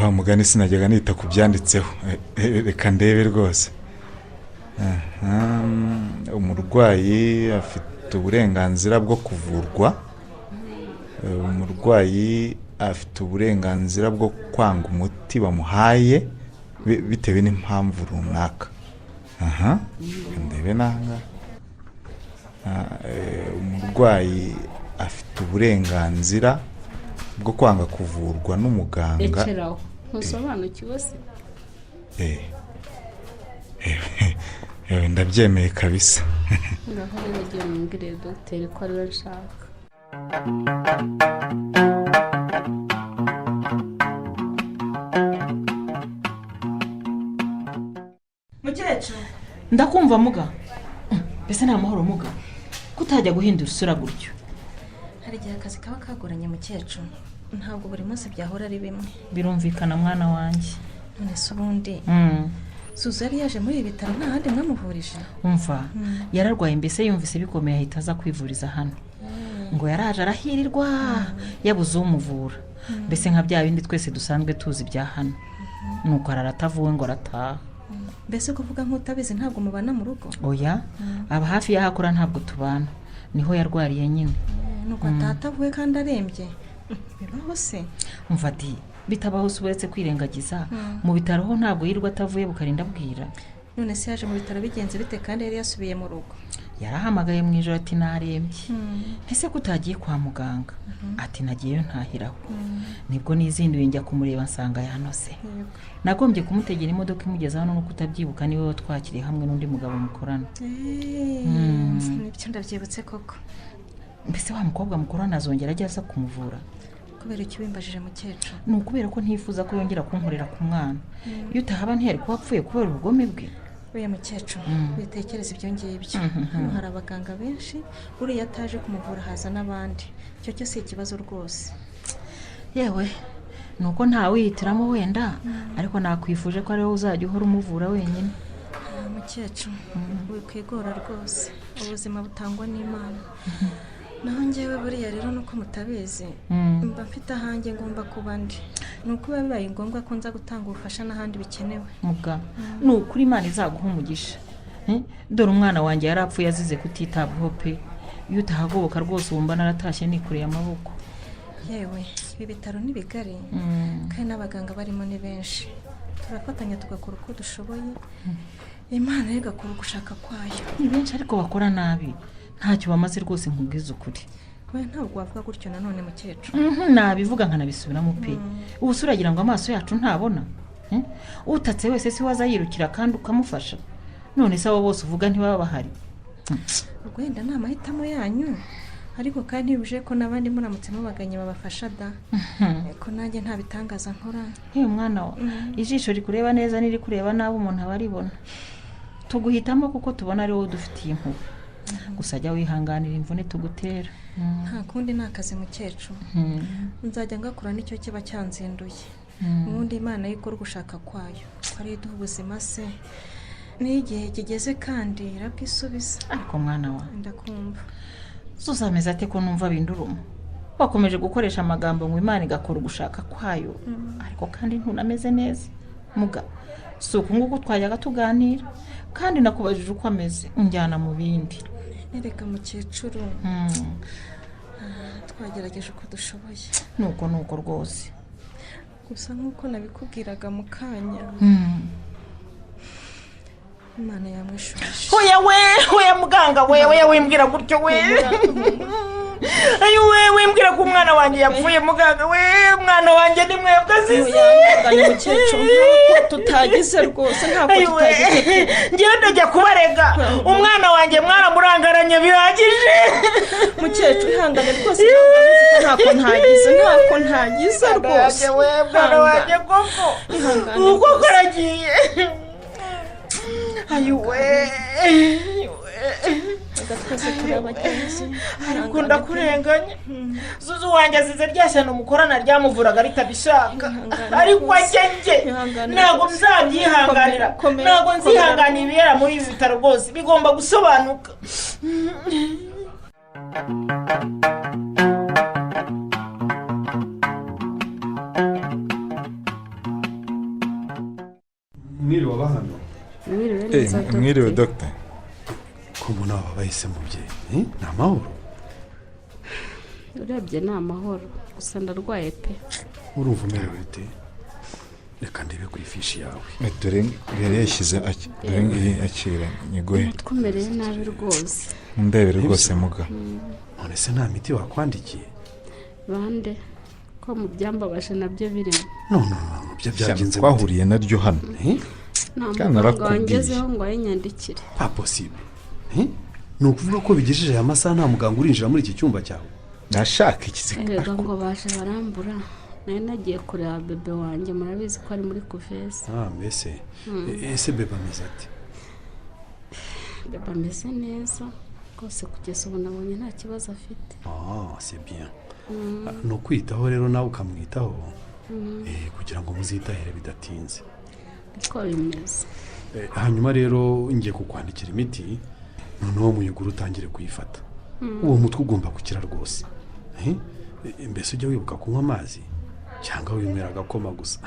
wa mugani sinajyaga nita ku byanditseho. Reka ndebe rwose. Aha, umurwayi afite uburenganzira bwo kuvurwa. Umurwayi afite uburenganzira bwo kwanga umuti bamuhaye bitewe n'impamvu runaka. Aha, reka ndebe n'ahangaha. Umurwayi afite uburenganzira bwo kwanga kuvurwa n'umuganga. Rekeraho, ntusobanukiwe se? Ndabyemeye kabisa. Ngaho rero genda umbwirire dogiteri ko ariwe nshaka. Mukecuru. Ndakumva muga. Mbese ni amahoro muga, ko utajya guhindura isura gutyo? Hari igihe akazi kaba kagoranye, mukecuru. Ntabwo buri munsi byahora ari bimwe. Birumvikana, mwana wanjye. None se ubundi Zuzu yari yaje muri ibi bitaro, nta handi mwamuvurije? Umva, yararwaye, mbese yumvise bikomeye ahita aza kwivuriza hano. Ngo yaraje arahirirwa, yabuze umuvura, mbese nka bya bindi twese dusanzwe tuzi bya hano. Nuko arara atavuwe ngo arataha. Mbese kuvuga nk'utabizi, ntabwo mubana mu rugo? Oya, aba hafi y'aho akora, ntabwo tubana, niho yarwariye nyine. Nuko ataha atavuwe kandi arembye. Bibaho se? Umva di, bitabaho se uretse kwirengagiza. Mu bitaro ho ntabwo yirirwa atavuye bukarinda bwira. None se yaje mu bitaro bigenze bite kandi yari yasubiye mu rugo? Yarahamagaye mu ijoro ati: "Narembye." Ese ko utagiye kwa muganga? Ati: "Nagiyeyo ntahiraho." Nibwo nizinduye njya kumureba, nsanga yanose. Nagombye kumutegera imodoka imugeza hano, nuko utabyibuka. Niwe watwakiriye hamwe n'undi mugabo mukorana. Nibyo, ndabyibutse koko. Mbese wa mukobwa mukorana azongera ajya aza kumuvura? Kubera icyo ubimbajije, mukecuru? Ni ukubera ko ntifuza ko yongera kunkorera ku mwana. Iyo utahaba ntiyari kuba apfuye kubera ubugome bwe. Uriya mukecuru, witekereza ibyo ngibyo. Hano hari abaganga benshi, uriya ataje kumuvura haza n'abandi. Icyo cyo si ikibazo rwose. Yewe, ni uko ntawihitiramo wenda, ariko nakwifuje ko ari wowe uzajya uhora umuvura wenyine. Ah, mukecuru, wikwigora rwose. Ubuzima butangwa n'Imana. Naho ngewe buriya rero, nuko mutabizi, mba mfite ahanjye ngomba kuba ndi. Ni uko biba bibaye ngombwa ko nza gutanga ubufasha n'ahandi bikenewe. Muga, ni ukuri Imana izaguha umugisha. Dore umwana wanjye yari apfuye azize kutitabwaho pe. Iyo utahagoboka rwose, wumva naratashye nikoreye amaboko. Yewe, ibi bitaro ni bigari kandi n'abaganga barimo ni benshi. Turafatanya tugakora uko dushoboye, Imana yo igakora ugushaka kwayo. Ni benshi ariko bakora nabi, ntacyo bamaze rwose, nkubwize ukuri. We, ntabwo wavuga gutyo nanone, mukecuru. Nabivuga nkanabisubiramo pe. Ubu se uragira ngo amaso yacu ntabona? Utatse wese si waza yirukira kandi ukamufasha? None se abo bose uvuga ntibaba bahari? Ubwo wenda ni amahitamo yanyu, ariko kandi ntibuje ko n'abandi muramutse mubaganye babafasha da, ko nanjye nta bitangaza nkora. Nk'uyu mwana wa ijisho rikureba neza n'iri kureba nabi, umuntu aba aribona. Tuguhitamo kuko tubona ari wowe udufitiye impuhwe. Gusa jya wihanganira imvune tugutera. Nta kundi, ni akazi, mukecuru. Nzajya ngakora nicyo kiba cyanzinduye. Ubundi Imana yo ikora ugushaka kwayo, ko ariyo iduha ubuzima se, n'iyo igihe kigeze kandi irabwisubiza. Ariko mwana wa Ndakumva. Zuzameze ate ko numva binduruma? Wakomeje gukoresha amagambo ngo Imana igakora ugushaka kwayo, ariko kandi ntunameze neza muga. Si uku nguku twajyaga tuganira, kandi nakubajije uko ameze unjyana mu bindi. Nereka mukecuru, twagerageje uko dushoboye. Nuko nuko rwose. Gusa nk'uko nabikubwiraga mu kanya, Imana yamwishubije. Hoya we, hoya muganga we, hoya, wimbwira gutyo we. Ayo we, wimbwira ko umwana wanjye yapfuye, muganga we. Umwana wanjye ni mwebwe azize. Wihangane mukecuru, ntabwo tutagize rwose, ntabwo Ayo we, tutagize. Ngewe ndajya kubarega. Umwana wanjye mwaramurangaranye bihagije. Mukecuru, ihangane rwose, ihangane, ntako ntagize, ntako ntagize rwose. We, mwana wanjye koko. Ihangane Uko rwose. karagiye. Ayo we, ayo we. Reka twese turi abagenzi. Ariko ndakurenganya. Zuzu wanjye azize rya shyano mukorana ryamuvuraga ritabishaka. Ihangane Ariko rwose. ajye njye Ihangane ntabwo rwose. nzabyihanganira. Komera, komera, Ntabwo komera. nzihanganira ibibera muri ibi bitaro rwose, bigomba gusobanuka. Mwiriwe abahano. Mwiriwe neza, dogiteri. Mwiriwe, dogita. Ko mbona wababaye se mubyeyi? Ni amahoro? Urebye ni amahoro, gusa ndarwaye pe. Urumva umerewe ute? Reka ndebe ku ifishi yawe. Dore yari yashyize, dore ngiyi, akira nyiguhe. Umutwe umereye nabi rwose. Ndebere rwose muga. None se nta miti wakwandikiye? Bande ko mu byambabaje nabyo birimo. No no no, byo byagenze gute? Twahuriye naryo hano. Eh? Nta Kandi muganga narakubwiye. wangezeho ngo ayinyandikire. Pas possible. Eh? Ni ukuvuga ko bigejeje aya masaha nta muganga urinjira muri iki cyumba cyawe? Nashaka iki? Erega ngo baje barambura, nari nagiye kureba bebe wanjye, murabizi ko ari muri couveuse. Ah, mbese ese bebe ameze ate? Bebe ameze neza rwose, kugeza ubu nabonye nta kibazo afite. Ah, c'est bien. Ni ukwitaho rero, nawe ukamwitaho kugira ngo muzitahere bidatinze. Niko bimeze. Hanyuma rero ngiye kukwandikira imiti, noneho muyigura utangire kuyifata. Uwo mutwe ugomba gukira rwose. Mbese ujya wibuka kunywa amazi cyangwa winywera agakoma gusa?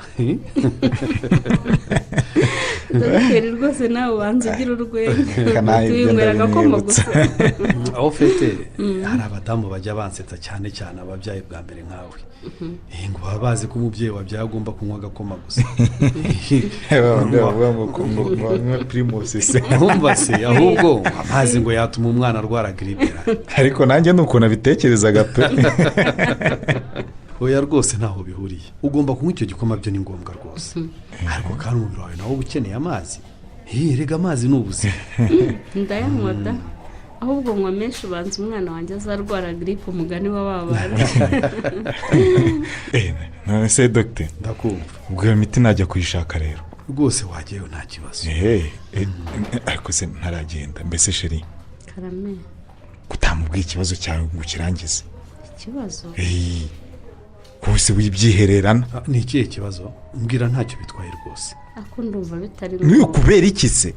Dogiteri, rwose nawe ubanza ugira urwenya. Nawe ibyo Winywera agakoma gusa. Aho ufite hari abadamu bajya bansetsa cyane cyane ababyaye bwa mbere nkawe. Ngo baba bazi ko umubyeyi wabyaye agomba kunywa agakoma gusa. Babandi bavuga ngo banywe Primus se? Ntumva se, ahubwo amazi ngo yatuma umwana arwara grippe. Ariko nanjye ni ukuntu nabitekerezaga pe. Oya rwose, ntaho bihuriye. Ugomba kunywa icyo gikoma, byo ni ngombwa rwose, ariko kandi umubiri wawe nawo uba ukeneye amazi. Rega amazi ni ubuzima. Ndayanywa da, ahubwo nywa menshi, ubanza umwana wanjye azarwara grippe, umugani wa ba bantu. None se dogite? Ndakumva. Ubwo iyo miti najya kuyishaka rero? Rwose wajyayo, nta kibazo. Ariko se ntaragenda, mbese chérie? Karame. Kutamubwiye ikibazo cyawe ngo ukirangize? Ikibazo? Rwose wibyihererana. Ah, ni ikihe kibazo? Mbwira, ntacyo bitwaye rwose. Ako ndumva bitari Niyo ngombwa. Kubera iki se?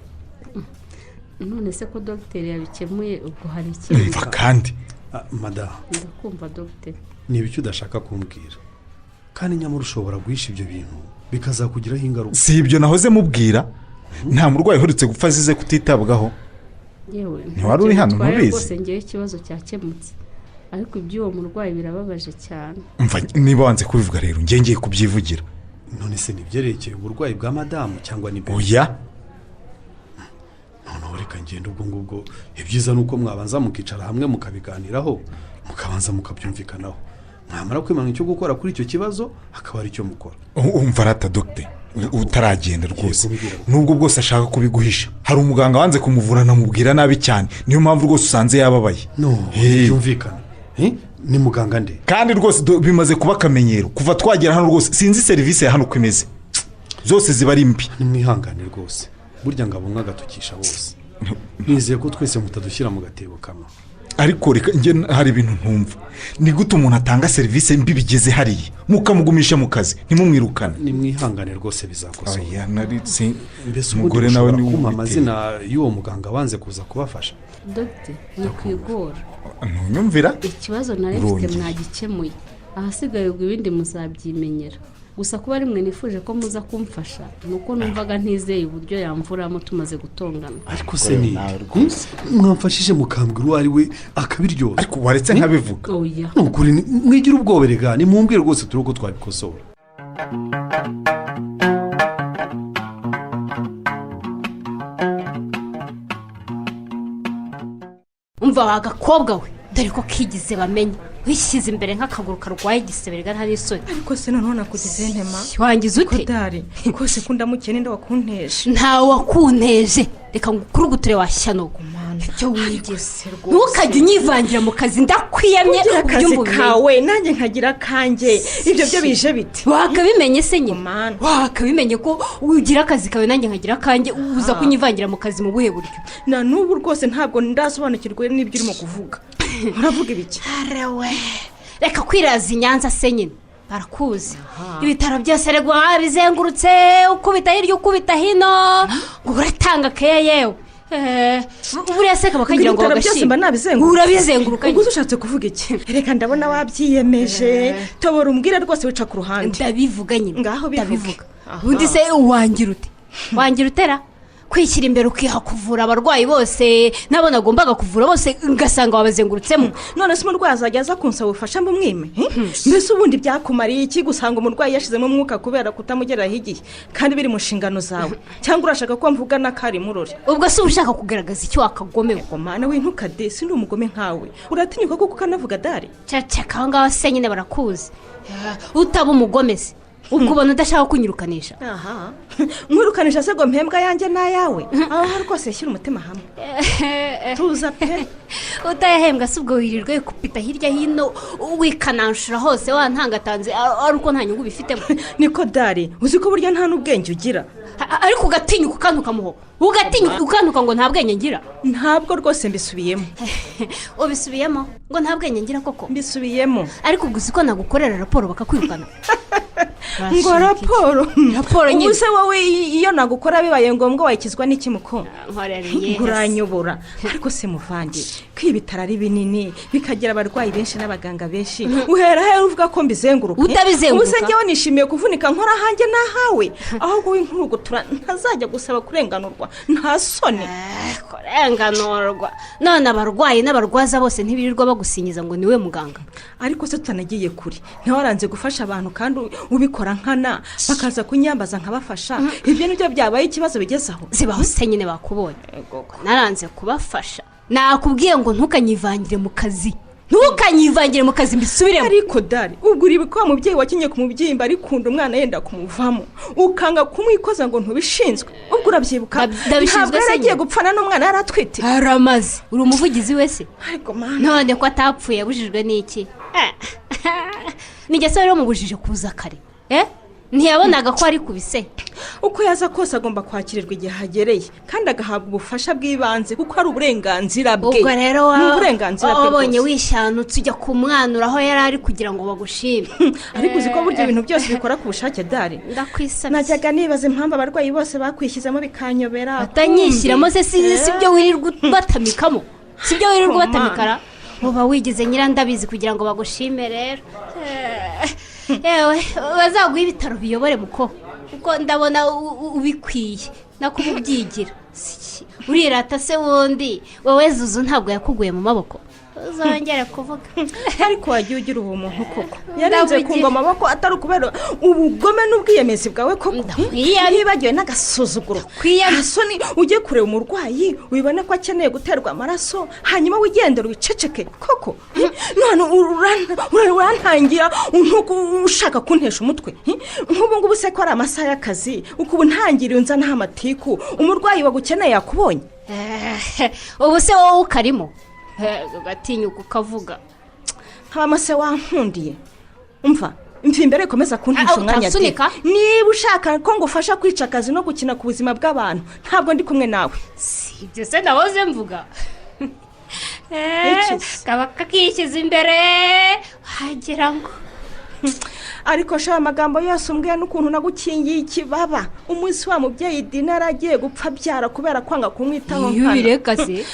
None se ko dogiteri yabikemuye, ubwo hari ikindi? Umva kandi. Ah, madamu. Ndakumva, dogiteri. Ni ibiki udashaka kumbwira? Kandi nyamara ushobora guhisha ibyo bintu bikazakugiraho ingaruka. Si ibyo nahoze mubwira? Nta murwayi uherutse gupfa azize kutitabwaho. Yewe, Ntiwari uri hano, ntacyo bitwaye. ntubizi? Rwose ngewe ikibazo cyakemutse, ariko iby'uwo murwayi birababaje cyane. Umva, niba wanze kubivuga rero, njye ngiye kubyivugira. None se ntibyerekeye uburwayi bwa madamu cyangwa ni bebe? Oya. Noneho reka ngende. Ubwo ngubwo ibyiza ni uko mwabanza mukicara hamwe mukabiganiraho, mukabanza mukabyumvikanaho, mwamara kwemanga icyo gukora kuri icyo kibazo, akaba ari cyo mukora. Umva rata dogite, utaragenda rwose, Mbwira. nubwo bwose ashaka kubiguhisha, hari umuganga wanze kumuvura, anamubwira nabi cyane, niyo mpamvu rwose usanze yababaye. No. Hey. Byumvikana. Ni muganga nde? Kandi rwose bimaze kuba akamenyero kuva twagera hano. Rwose sinzi serivisi ya hano uko imeze, zose ziba ari mbi. Nimwihangane rwose, burya ngo abumwe agatukisha bose. Nizeye ko twese mutadushyira mu gatebo kamwe. Ariko reka njye hari ibintu ntumva: ni gute umuntu atanga serivisi mbi bigeze hariya, mukamugumisha mu kazi ntimumwirukane? Nimwihangane rwose, bizakosoka. Oya, nari si Mbese ubundi umugore nawe ushobora niwe kumpa ubiteye. amazina y'uwo muganga wanze kuza kubafasha? Dogiteri, ntikwigora. Ntunyumvira? Ikibazo nari mfite Urongeye. mwagikemuye, ahasigaye ubwo ibindi muzabyimenyera. Gusa kuba rimwe nifuje ko muza kumfasha ni uko numvaga ntizeye uburyo yamvuramo tumaze gutongana. Ariko se ni Nawe rwose. Mwamfashije mukambwira uwo ari we akabiryoza. Ariko waretse nkabivuga. Oya. Ni ukuri mwigire ubwoba, rega nimumbwire rwose, turi uko twabikosora. Umva wa gakobwa we, dore ko kigize bamenye, wishyize imbere nk'akaguru karwaye igisebe, rega nta n'isoni. Ariko se noneho nakugize ntema? Wangize ute? Kodari rwose ko ndamukiye, ninde wakunteje? Ntawe wakunteje, reka ngo ukuruguture washyanogo. Mana. Icyo wigize. Se rwose. Ntukajye unyivangira mu kazi, ndakwiyamye. Ugira akazi ubyumve ubimenye. kawe, nanjye nkagira akanjye, ibyo byo bije bite? Wakabimenye se nyine? Mana. Wakabimenye ko ugira akazi kawe nanjye nkagira akanjye, uza kunyivangira mu kazi mu buhe buryo? Na n'ubu rwose ntabwo ndasobanukirwa n'ibyo urimo kuvuga. Uravuga ibiki? Arewe, reka kwiraza i Nyanza se nyine, barakuzi. Ibitaro byose regwa bizengurutse, ukubita hirya ukubita hino, ngo uratanga keya. Yewe, buriya se kaba kagira ngo Ibitaro byose bagashima? mba nabizenguruka? Urabizenguruka. Ubwo ushatse kuvuga iki? Reka, ndabona wabyiyemeje, tobora umbwire rwose, wica ku ruhande. Ndabivuga nyine. Ngaho bivuge. Ndabivuga. Aha. Ubundi se wangira ute, wangira utera kwishyira imbere, ukiha kuvura abarwayi bose, n'abo nagombaga kuvura bose ngasanga wabazengurutsemo? None se umurwayi azajya aza kunsaba ubufasha mbumwime, eh? Mbese ubundi byakumariye iki gusanga umurwayi yashizemo umwuka kubera kutamugeraho igihe, kandi biri mu nshingano zawe? Cyangwa urashaka ko mvuga n'akari murore? Ubwo se uba ushaka kugaragaza icyo wakagomewe? Ngo mana we, ntukade, si ndi umugome nkawe. Uratinyuka kuko ukanavuga dare? Ceceka aho ngaho se nyine, barakuzi. Utaba umugome se? Ubwo ubona udashaka kunyirukanisha? Aha, nkwirukanisha se ngo mpembwa yanjye n'ayawe? Aho rwose shyira umutima hamwe, tuza pe. Utayahembwa si ubwo wirirwa wikupita hirya hino, wikananshura hose, wantangatanze, ari uko nta nyungu bifitemo? Niko dari, uzi ko burya nta n'ubwenge ugira. Ariko ugatinyuka ukantuka, muho, ugatinyuka ukantuka ngo nta bwenge ngira? Ntabwo rwose, mbisubiyemo. Ubisubiyemo ngo nta bwenge ngira koko? Mbisubiyemo. Ariko ubwo uzi ko nagukorera raporo bakakwirukana? Ngo raporo? Raporo nyine. Ubu se wowe iyo nagukora bibaye ngombwa wayikizwa n'iki, muko? Nkorera iyihe? Uranyobora. Ariko se muvandi, ko ibitaro ari binini, bikagira abarwayi benshi n'abaganga benshi, uhera he uvuga ko mbizenguruka? Utabizenguruka? Ubu se njyewe nishimiye kuvunika nkora ahanjye n'ahawe? Ahubwo w'inkurugutura ntazajya gusaba kurenganurwa, nta soni? Kurenganurwa? None abarwayi n'abarwaza bose ntibirirwa bagusinyiza ngo niwe muganga? Ariko se tutanagiye kure, ntiwaranze gufasha abantu kandi ubikora nkana, bakaza kunyambaza nkabafasha? Ibyo nibyo byabaye ikibazo bigeze aho? Zibaho se nyine, bakubonye naranze kubafasha? Nakubwiye ngo ntukanyivangire mu kazi, ntukanyivangire mu kazi, mbisubiremo. Ariko dari, ubwo uribuka wa mubyeyi wakinye ku mubyimba arikunda umwana yenda kumuvamo, ukanga kumwikoza ngo ntubishinzwe? Ubwo urabyibuka? Ndabishinzwe Ntabwo se yari agiye nyine. gupfana n'umwana yari atwite? Aramaze, uri umuvugizi wese. Ariko mana! None ko atapfuye, yabujijwe n'iki? Nijye se rero mubujije kuza kare? Eh, ntiyabonaga ko ari kubise? Uko yaza kose agomba kwakirirwa igihe ahagereye kandi agahabwa ubufasha bw'ibanze, kuko ari uburenganzira bwe. Ubwo rero Ni uburenganzira bwe wabonye rwose. wishanutse ujya kumwanura aho yari ari kugira ngo bagushime. Ariko uzi ko burya ibintu byose bikora ku bushake, dari? Ndakwisabye. Najyaga nibaza impamvu abarwayi bose bakwishyizemo bikanyobera. Batanyishyiramo se si byo wirirwa ubatamikamo? Si byo wirirwa Oh, ubatamikara? Uba wigize nyirandabizi kugira ngo bagushime. Rero yewe, bazaguha ibitaro biyobore muko, kuko ndabona ubikwiye nako uba ubyigira. Si iki? Urirata se wundi wowe? Zuzu ntabwo yakuguye mu maboko, uzongere kuvuga. Ariko wagiye ugira ubumuntu koko! Yarenze Ndabugira. ku ngoma amaboko atari ukubera ubugome n'ubwiyemezi bwawe koko? Ndakwiyamye. Ntibagiwe n'agasuzuguro. Ndakwiyamye. Nta soni, ujye kureba umurwayi wibone ko akeneye guterwa amaraso, hanyuma wigendere wiceceke koko? None urantangira nkuko ushaka kuntesha umutwe. Nk'ubu ngubu se ko ari amasaha y'akazi, uko ubu ntangiriye unzanaho amatiku, umurwayi wagukeneye yakubonye? Ubu se wowe ukarimo? Ugatinyuka ukavuga. Nkabamo se wankundiye? Umva, mva imbere, ikomeza kuntesha Ah, umwanya de. utasunika? Niba ushaka ko ngufasha kwica akazi no gukina ku buzima bw'abantu, ntabwo ndi kumwe nawe. Si ibyo se nahoze mvuga? Iki se? Kaba kakishyize imbere wagira ngo Ariko shaba, amagambo yose umbwiye n'ukuntu nagukingiye ikibaba umunsi wa mubyeyi Dina yari agiye gupfa abyara kubera kwanga kumwitaho Iyo nkana. ubireka se.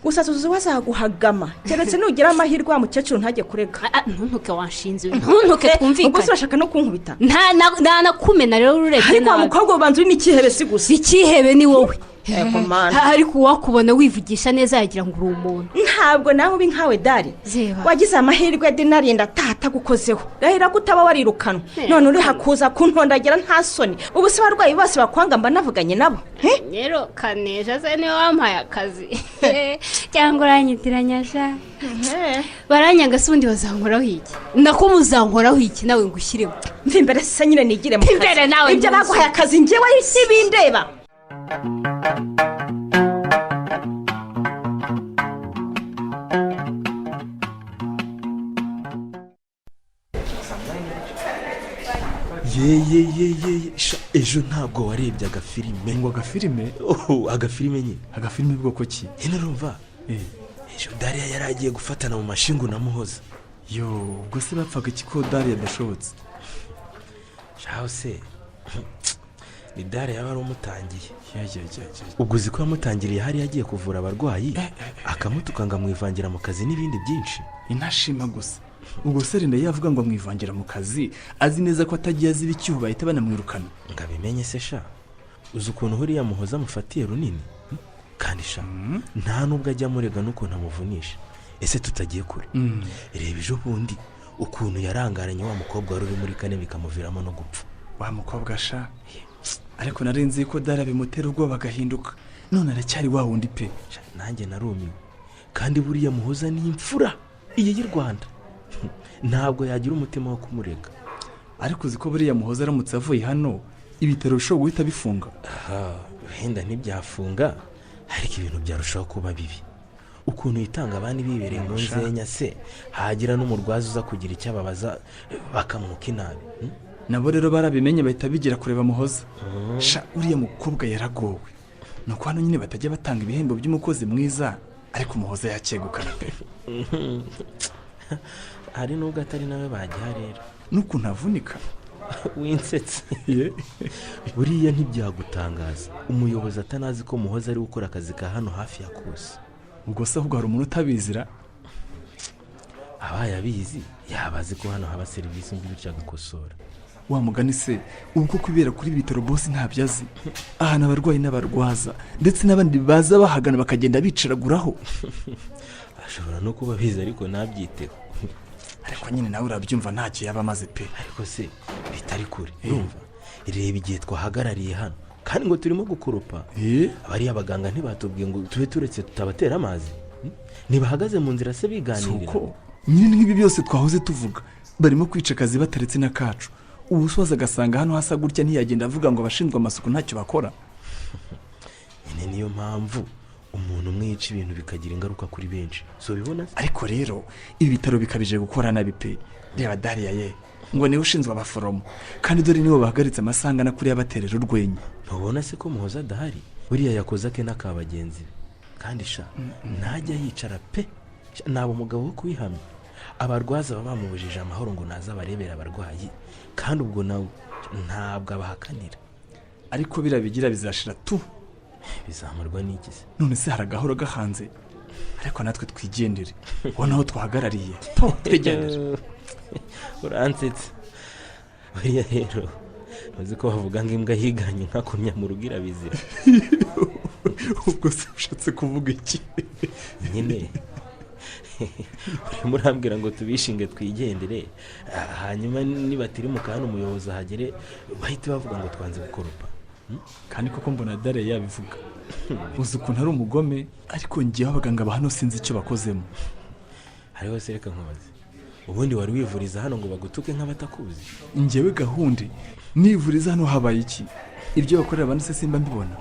Gusa tuzi wazaguhagama, keretse nugira amahirwe wa mukecuru ntajye kurega. Ah, ah, ntuntuke wanshinze, ntuntuke. Ubwo se Twumvikane. urashaka no kunkubita? Nta nakumena rero, urebye Ariko wa nabi. mukobwa, ubanza uri n'ikihebe si gusa. Ikihebe ni wowe. Ego mana. Ariko uwakubona wivugisha neza yagira ngo uri umuntu. Ntabwo nawe ubi nkawe, dari. Zeba. Wagize amahirwe Dina arinda ataha atagukozeho, rahira ko utaba warirukanwe. None uri hakuza kuntondagira, nta soni? Ubu se abarwayi bose bakwanga mba navuganye nabo? Eh? Rero kanesha se niwe wampaye akazi cyangwa uranyitiranya sha? Baranyanga se ubundi bazankoraho iki? Nako muzankoraho iki nawe ngo ushyiremo? Mva imbere se nyine, nigire mu kazi. Imbere nawe. Ibyo ntuzi. baguhaye akazi njyewe ntibindeba. Ye ye ye ye ye, sha, ejo ntabwo warebye agafilime? Ngo agafilime? Oh, agafilime nyine. Agafilime bwoko ki? Nyine urumva, ejo Dariya yari agiye gufatana mu mashingu na Muhoza. Yo, ubwo se bapfaga iki ko Dariya adashobotse? Shaho se, ni Dariya yaba ari umutangiye. Ya ya ya ya! Ubwo uzi ko yamutangiriye hariya agiye kuvura abarwayi, akamutuka ngo amwivangira mu kazi n'ibindi byinshi. Intashima gusa. Ubwo se Rinda yavuga ngo amwivangira mu kazi, azi neza ko atagiye aziba icyuho bahita banamwirukana? Ngo abimenye se sha, uzi ukuntu huriya Muhoza amufatiye runini? Kandi sha, nta nubwo ajya amurega n'ukuntu amuvunisha. Ese tutagiye kure, reba ejo bundi ukuntu yarangaranye wa mukobwa wari uri muri kane, bikamuviramo no gupfa. Wa mukobwa sha! Ariko nari nzi ko Dariya bimutera ubwoba agahinduka, none aracyari wa wundi pe. Sha, nanjye narumiwe. Kandi buriya Muhoza ni imfura iyi y'u Rwanda, ntabwo yagira umutima wo kumurega. Ariko uzi ko buriya Muhoza aramutse avuye hano ibitaro bishobora guhita bifunga. Aha, wenda ntibyafunga, ariko ibintu byarushaho kuba bibi. Ukuntu yitanga abandi bibereye mu nzenya se, hagira n'umurwaza uza kugira icyo ababaza bakamwuka inabi. Nabo rero barabimenye bahita bigira kureba Muhoza. Sha, uriya mukobwa yaragowe. Nuko hano nyine batajya batanga ibihembo by'umukozi mwiza, ariko Muhoza yakegukana pe. Hari nubwo atari nawe bagiha rero. N'ukuntu avunika. Winsetse. Buriya ntibyagutangaza umuyobozi atanazi ko Muhoza ari gukora akazi ka hano hafi ya kose. Ubwo se ahubwo hari umuntu utabizira? Abaye abizi yaba azi ko hano haba serivisi mbi bityo agakosora. Wa mugani se, ubwo kwibera kuri bitaro bosi ntabyo azi. Ahantu abarwayi n'abarwaza ndetse n'abandi baza bahagana bakagenda bicaraguraho. Ashobora no kuba abizi ariko ntabyiteho. Ariko nyine nawe urabyumva ntacyo yaba amaze pe. Ariko se bitari kure, urumva reba igihe twahagarariye hano kandi ngo turimo gukoropa. Abariya abaganga ntibatubwiye ngo tube turetse tutabatera amazi. Ntibahagaze mu nzira se biganirira. Suko nyine nk'ibi byose twahoze tuvuga, barimo kwica akazi bataretse n'akacu. Ubusoza agasanga hano hasa gutya ntiyagenda avuga ngo abashinzwe amasuku ntacyo bakora. Nyine niyo mpamvu umuntu umwe yica ibintu bikagira ingaruka kuri benshi. So bibona se? Ariko rero ibi bitaro bikabije gukora nabi pe. Reba Dariya ye ngo niwe ushinzwe abaforomo, kandi dore nibo bahagaritse amasangana kuriya baterera urwenya. Ntubona se ko Muhoza adahari? Buriya yakoze ake n'aka bagenzi be. Kandi sha ntajya yicara pe. Naba umugabo wo kubihamya. Abarwaza baba bamubujije amahoro ngo naza barebera abarwayi, kandi ubwo nawe ntabwo abahakanira. Ariko birabigira bizashira tu. Bizamarwa n'iki se? None se hari agahoro gahanze? Ariko natwe twigendere, ubona aho twahagarariye. Po, twigendere. Uransetse. Buriya rero ntuzi ko bavuga ngo imbwa yiganye inka kunya mu rugo irabizira. Ubwo se ushatse kuvuga iki? Nyine urimo urambwira ngo tubishinge twigendere, hanyuma nibatirimuka hano umuyobozi ahagere bahite bavuga ngo twanze gukoropa. Kandi koko mbona Dare yabivuga. Uzi ukuntu ari umugome, ariko ngewe abaganga ba hano sinzi icyo bakozemo. Hariho se reka nkubaze, ubundi wari wivuriza hano ngo bagutuke nk'abatakuzi? Ngewe gahundi nivuriza hano habaye iki? Ibyo bakorera abandi se simba mbibona.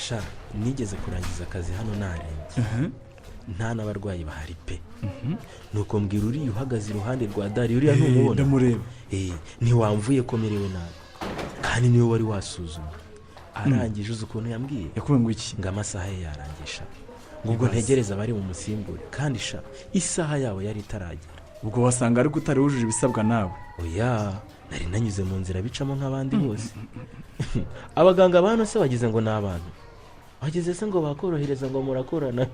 Sha, nigeze kurangiza akazi hano narembye, nta n'abarwayi bahari pe. Nuko mbwira uriya uhagaze iruhande rwa Dari, uriya ntumubona? Ndamureba. Ntiwamvuye ko merewe nabi, kandi niwe wari wasuzumye. Arangije uzi ukuntu yambwiye? Yakubwiye ngo iki? Ngo amasaha ye yarangisha, ngo ubwo ntegereza abari mu musimbure, kandi sha isaha yabo yari itaragera. Ubwo wasanga ariko utari wujuje ibisabwa nawe. Oya, nari nanyuze mu nzira bicamo nk'abandi bose. Abaganga ba hano se bagize ngo ni abantu? Bageze se ngo bakorohereza ngo murakorana?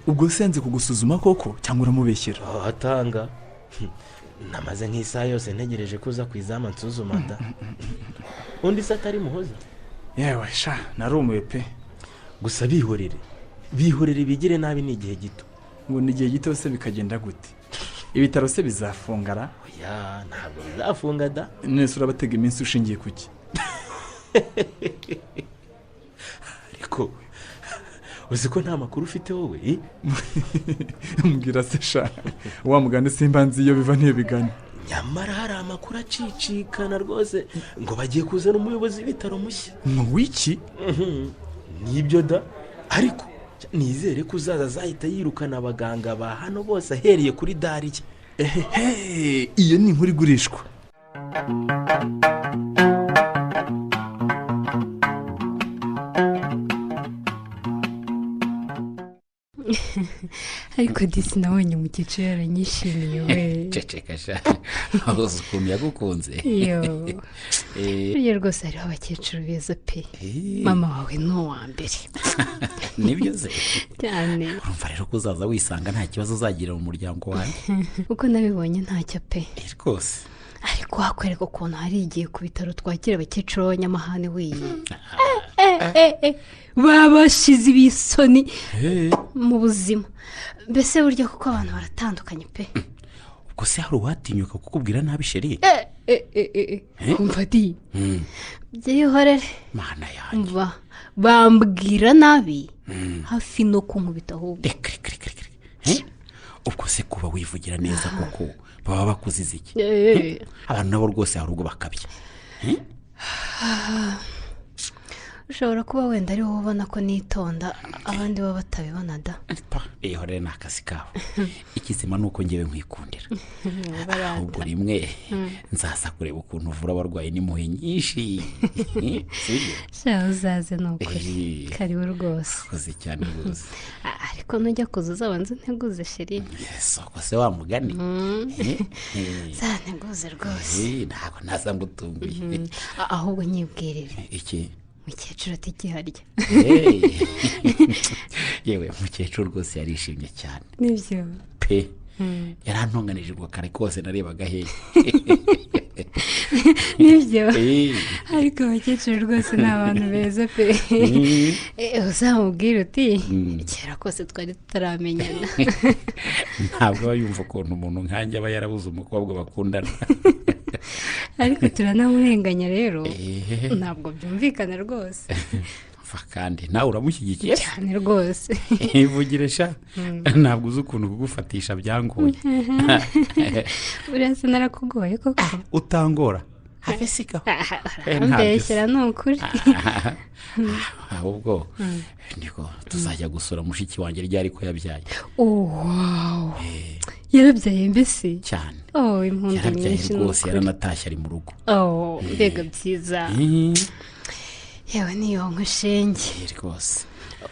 Ubwo se yanze kugusuzuma koko cyangwa uramubeshyera? Atanga. Namaze nk'isaha yose ntegereje ko uza ku izamu nsuzuma da. Undi se atari Muhoza? Yewe sha, narumiwe pe. Gusa bihorere, bihorere bigire nabi, ni igihe gito. Ngo ni igihe gito se bikagenda gute? Ibitaro se bizafungara? Oya, ntabwo bizafunga da. Nese urabatega iminsi ushingiye kuki? Ariko uzi ko nta makuru ufite wowe? Mbwira se sha, wa mugani simba nzi iyo biva n'iyo bigana. Nyamara hari amakuru acicikana rwose ngo bagiye kuzana umuyobozi w'ibitaro mushya. Ngo wiki? Nibyo da, ariko nizere ko uzaza azahita yirukana abaganga ba hano bose ahereye kuri Dariya. Ehehe, iyo ni inkuru igurishwa. Ariko disi nabonye umukecuru yaranyishimiye we. Ceceka sha, uzi ukuntu yagukunze. Yo, burya rwose hariho abakecuru beza pe. Mama wawe ni uwa mbere. Nibyo se cyane. Urumva rero ko uzaza wisanga nta kibazo uzagira mu muryango wanjye. Uko nabibonye ntacyo pe rwose. Ariko wakwereka ukuntu hari igihe ku bitaro twakira abakecuru b'abanyamahane wenyine. Babashize ibisoni mu buzima. Mbese burya kuko abantu baratandukanye pe. Ubwo se hari uwatinyuka kukubwira nabi sheri? Kumva di byihorere. Mana yanjye. Umva bambwira nabi hafi no kunkubita ahubwo. Reka. Ubwo se kuba wivugira neza koko baba bakuziza iki? Abantu nabo rwose hari ubwo bakabya. Ushobora kuba wenda ari wowe ubona ko nitonda, abandi bo batabibona da. Ihorere ni akazi kabo. Ikizima ni uko ngewe nkwikundira. Ahubwo rimwe nzaza kureba ukuntu uvura abarwayi n'impuhwe nyinshi. Sibyo? Sha, uzaze ni ukuri. Karibu rwose. Urakoze cyane rwose. Ariko nujya kuza uzabanze unteguze, chéri. Soko se wa mugani. Uzanteguze rwose. Ntabwo naza ngutunguye. Ahubwo nyibwirire. Iki? Mukecuru atikiharya? Yewe, mukecuru rwose yarishimye cyane. Nibyo? Pe, yarantunganije ubwo kare kose narebaga hehe. Nibyo? Ariko abakecuru rwose ni abantu beza pe. Uzamubwire uti kera kose twari tutaramenyana. Ntabwo aba yumva ukuntu umuntu nkanjye aba yarabuze umukobwa bakundana. Ariko turanamurenganya rero, ntabwo byumvikana rwose. Mva kandi nawe uramushyigikiye? Cyane rwose. Ivugire sha, ntabwo uzi ukuntu kugufatisha byangoye. Buriya se narakugoye koko? Utangora have, sigaho. Urambeshyera ni ukuri. Ahubwo niko tuzajya gusura mushiki wanjye ryari, ko yabyaye? Oh wow, yarabyaye mbese? Cyane. Oh, impundu Yarabyaye nyinshi ni rwose. ukuri. Yaranatashye, ari mu rugo. Oh, mbega byiza! Yewe, niyo shenge. Rwose.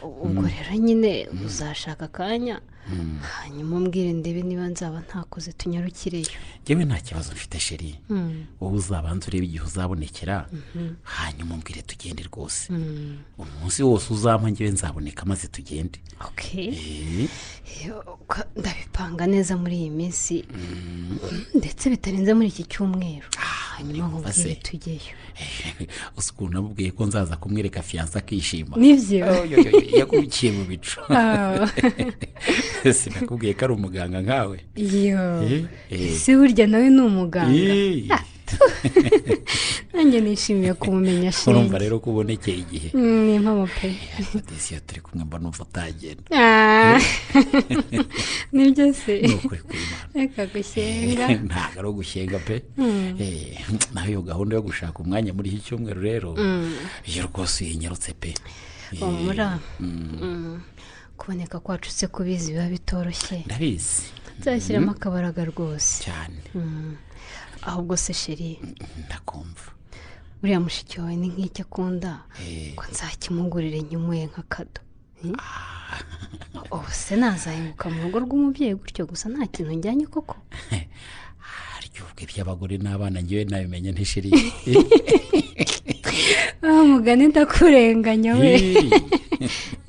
Ubwo rero nyine uzashaka akanya, hanyuma umbwire ndebe niba nzaba ntakoze tunyarukireyo. Njyewe nta kibazo mfite, chéri. Wowe uzabanza urebe igihe uzabonekera, hanyuma umbwire tugende rwose. Umunsi wose uzampa njyewe nzaboneka maze tugende. Okay. Ndabipanga neza muri iyi minsi, ndetse bitarenze muri iki cyumweru, hanyuma Umva se. nkubwire tujyeyo. Uzi ukuntu namubwiye ko nzaza kumwereka fiancé akishima? Nibyo? Oh, yo, yo, yo, yagukiye mu bicu. Ah. Sinakubwiye ko ari umuganga nkawe? Yo. Eh. Ese burya nawe ni umuganga? Eh. Nanjye nishimiye kumumenya, Urumva shenge. rero ko ubonekeye igihe. Ni impamo pe. Ariko disi, iyo turi kumwe mba numva utagenda. Ah. Nibyo se? Ni ukuri kw'Imana. Reka gushyenga. Ntabwo ari ugushyenga pe. Naho iyo gahunda yo gushaka umwanya muri iki cyumweru rero, iyo rwose uyinyarutse pe. Humura. Kuboneka kwacu se kubizi biba bitoroshye. Ndabizi. Nzashyiramo akabaraga rwose. Cyane. Ahubwo se chéri, Ndakumva. buriya mushiki wawe ni nk'icyo akunda ngo nzakimugurire nyimuhe nka kado? Ubu se nazahinguka mu rugo rw'umubyeyi gutyo gusa nta kintu njyanye koko? Harya ubwo iby'abagore n'abana ngewe nabimenya nte, chéri? Ah, mugani ndakurenganya we.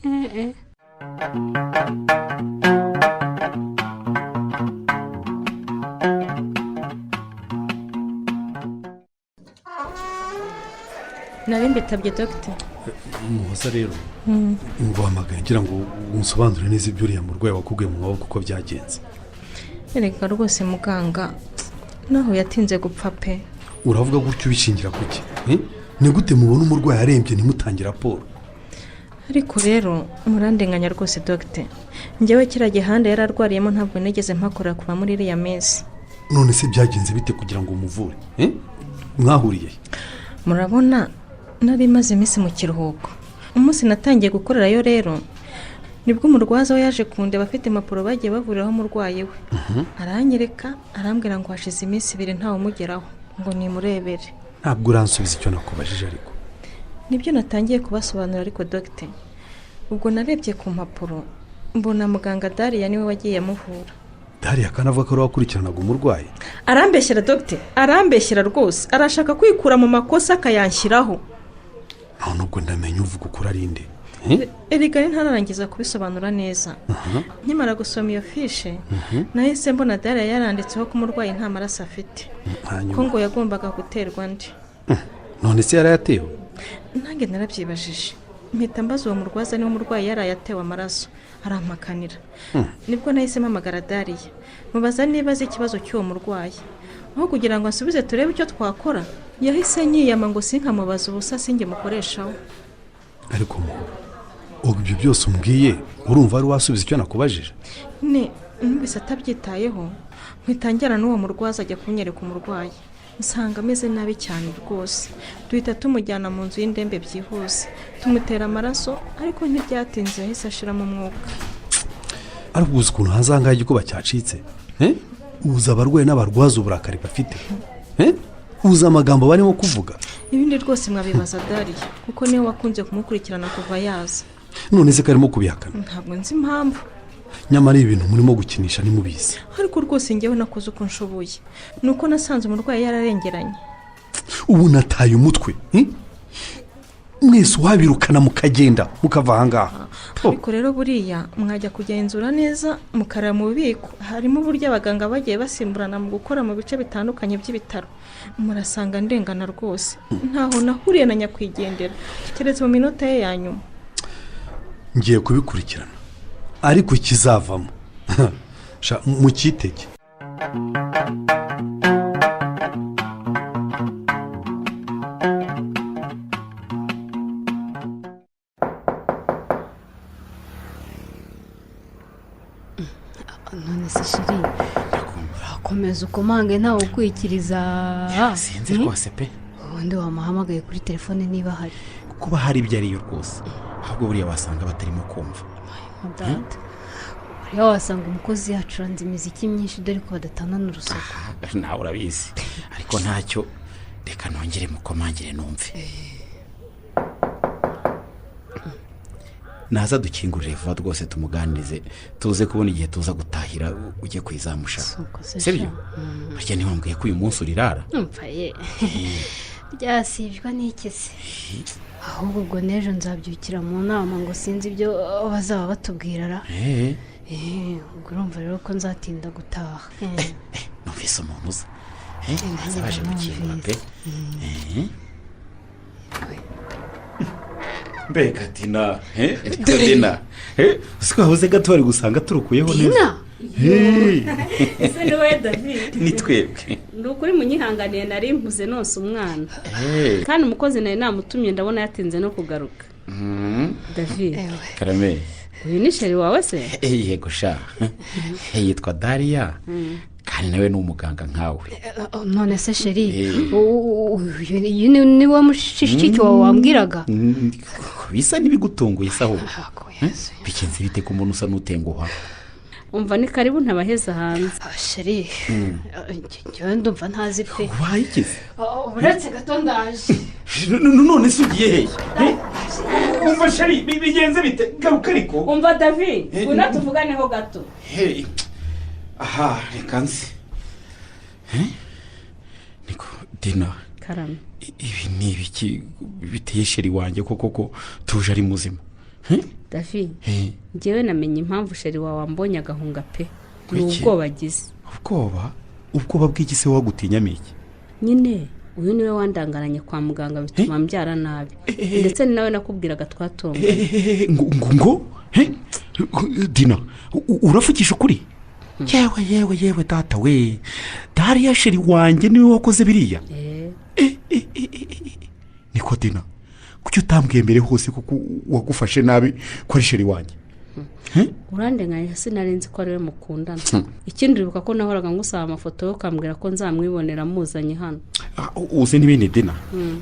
Eh, eh. Nari mbitabye, dogita. Muhoza, rero nguhamagaye ngira ngo unsobanurire neza ibyo uriya murwayi wakubwiye mu maboko uko byagenze. Erega rwose muganga, naho yatinze gupfa pe. Uravuga gutyo ubishingira ku ki? Eh? Ni gute mubona umurwayi arembye ntimutange raporo? Ariko rero murandenganya rwose, dogite. Ngewe kiriya gihanda yari arwariyemo ntabwo nigeze mpakora kuva muri iriya minsi. None se byagenze bite kugira ngo umuvure? Eh? Mwahuriye he? Murabona nari maze iminsi mu kiruhuko. Umunsi natangiye gukorerayo rero nibwo umurwaza we yaje kundeba afite impapuro bagiye bavuriraho umurwayi we. Aranyereka, arambwira ngo hashize iminsi 2 ntawe umugeraho, ngo nimurebere. Ntabwo uransubiza icyo nakubajije ariko. Nibyo natangiye kubasobanurira ariko, dogite. Ubwo narebye ku mpapuro mbona muganga Dariya niwe wagiye amuvura. Dariya kandi avuga ko ari we wakurikiranaga umurwayi. Arambeshyera, dogite, arambeshyera rwose. Arashaka kwikura mu makosa akayanshyiraho. None ubwo ndamenya uvuga ukuri ari nde? Eh? Erega ntararangiza kubisobanura neza. Nkimara gusoma iyo fiche, nahise mbona Dariya yaranditseho ko umurwayi nta maraso afite, ko Hanyuma? ngo yagombaga guterwa andi. None se yarayatewe? Nanjye narabyibajije, mpita mbaza uwo murwaza niba umurwayi yarayatewe amaraso, arampakanira. Nibwo nahise mpamagara Dariya, mubaza niba azi ikibazo cy'uwo murwayi. Aho kugira ngo ansubize turebe icyo twakora, yahise nyiyama ngo sinkamubaza ubusa, sinjye mukoreshaho. Ariko muhu, ubu ibyo byose umbwiye urumva wari wasubiza icyo nakubajije? Ne. Numvise atabyitayeho, mpita n'uwo murwaza ajya kunyereka umurwayi, nsanga ameze nabi cyane rwose. Duhita tumujyana mu nzu y'indembe byihuse, tumutera amaraso, ariko ntibyatinze yahise ashiramo umwuka. Ariko uzi ukuntu hanze aha ngaha igikuba cyacitse? Uzi abarwayi n'abarwaza uburakari bafite? Uzi amagambo barimo kuvuga? Ibindi rwose mwabibaza Dariya, kuko niwe wakunze kumukurikirana kuva yaza. None se ko arimo kubihakana? Ntabwo nzi impamvu. Nyamara ibi bintu murimo gukinisha ntimubizi. Ariko rwose ngewe nakoze uko nshoboye, ni uko nasanze umurwayi yararengeranye. Ubu nataye umutwe? Mwese uwabirukana mukagenda mukava aha ngaha. Ariko rero buriya mwajya kugenzura neza, mukareba mu bubiko, harimo uburyo abaganga bagiye basimburana mu gukora mu bice bitandukanye by'ibitaro, murasanga ndengana rwose. Ntaho nahuriye na nyakwigendera keretse mu minota ye ya nyuma. Ngiye kubikurikirana, ariko ikizavamo sha mukitege. None se chéri, urakomeza ukomange ntawe ukwikiriza? Sinzi rwose pe. Ubundi wamuhamagaye kuri telefone niba ahari. Kuba hari ibyo ariyo rwose, ahubwo buriya wasanga batarimo kumva. Data, buriya wasanga umukozi yacuranze imiziki myinshi, dore ko badatana n'urusaku. Nawe urabizi, ariko ntacyo, reka nongere mukomangire numve. Naza dukingurire vuba rwose, tumuganirize, tuze kubona igihe tuza gutahira ujye kuyizamusha, sibyo? Burya ntiwambwiye ko uyu munsi urirara? Umva ye, byasibwa n'iki se? Ahubwo ubwo n'ejo nzabyukira mu nama, ngo sinzi ibyo bazaba batubwira ra. Ubwo urumva rero ko nzatinda gutaha. Numvise umuntu uza. Baza baje gukingura pe. Mbega Dina, Dina, uzi ko habuze gato bari gusanga turukuyeho neza. Dina? Ese ni wowe David? Ni twebwe. Ni ukuri munyihanganiye, nari mpuze nonse umwana, kandi umukozi nari namutumye ndabona yatinze no kugaruka. David, Karame. uyu ni chéri wawe se? Yego sha, yitwa Dariya, kandi nawe ni umuganga nkawe. None se chéri, uyu ni we mushiki wawe wambwiraga? Bisa n'ibigutunguye se ahubwo? Bigenze bite ko umuntu usa n'utenguha? Umva, ni karibu, ntabaheza hanze. Chéri, njyewe ndumva ntazi pe. Ubaye ikize? Uretse gato ndaje. None se ugiye hehe? Umva chéri, bigenze bite? Garuka ariko. Umva David, ngwino tuvuganeho gato. Aha, reka nzi. Niko Dina. Karame. Ibi ni ibiki biteye chéri wanjye koko ko tuje ari muzima? David, njyewe namenye impamvu chéri wawe wambonye agahunga pe. Ni ubwoba agize. Ubwoba? Ubwoba bw'iki se? Wagutinyamo iki? Nyine uyu niwe wandangaranye kwa muganga bituma mbyara nabi, ndetse ni nawe nakubwiraga twatonganye. Ngo Dina, uravugisha ukuri? Yewe yewe yewe data we, Dariya chéri wanjye niwe wakoze biriya? Niko Dina, kuki utambwiye mbere hose kuko wagufashe nabi ko ari chéri wanjye? Urandenganya, sinari nzi ko ari we mukundana. Ikindi, uribuka ko nahoraga ngusaba amafoto yo, ukambwira ko nzamwibonera muzanye hano. Uzi n'ibindi Dina,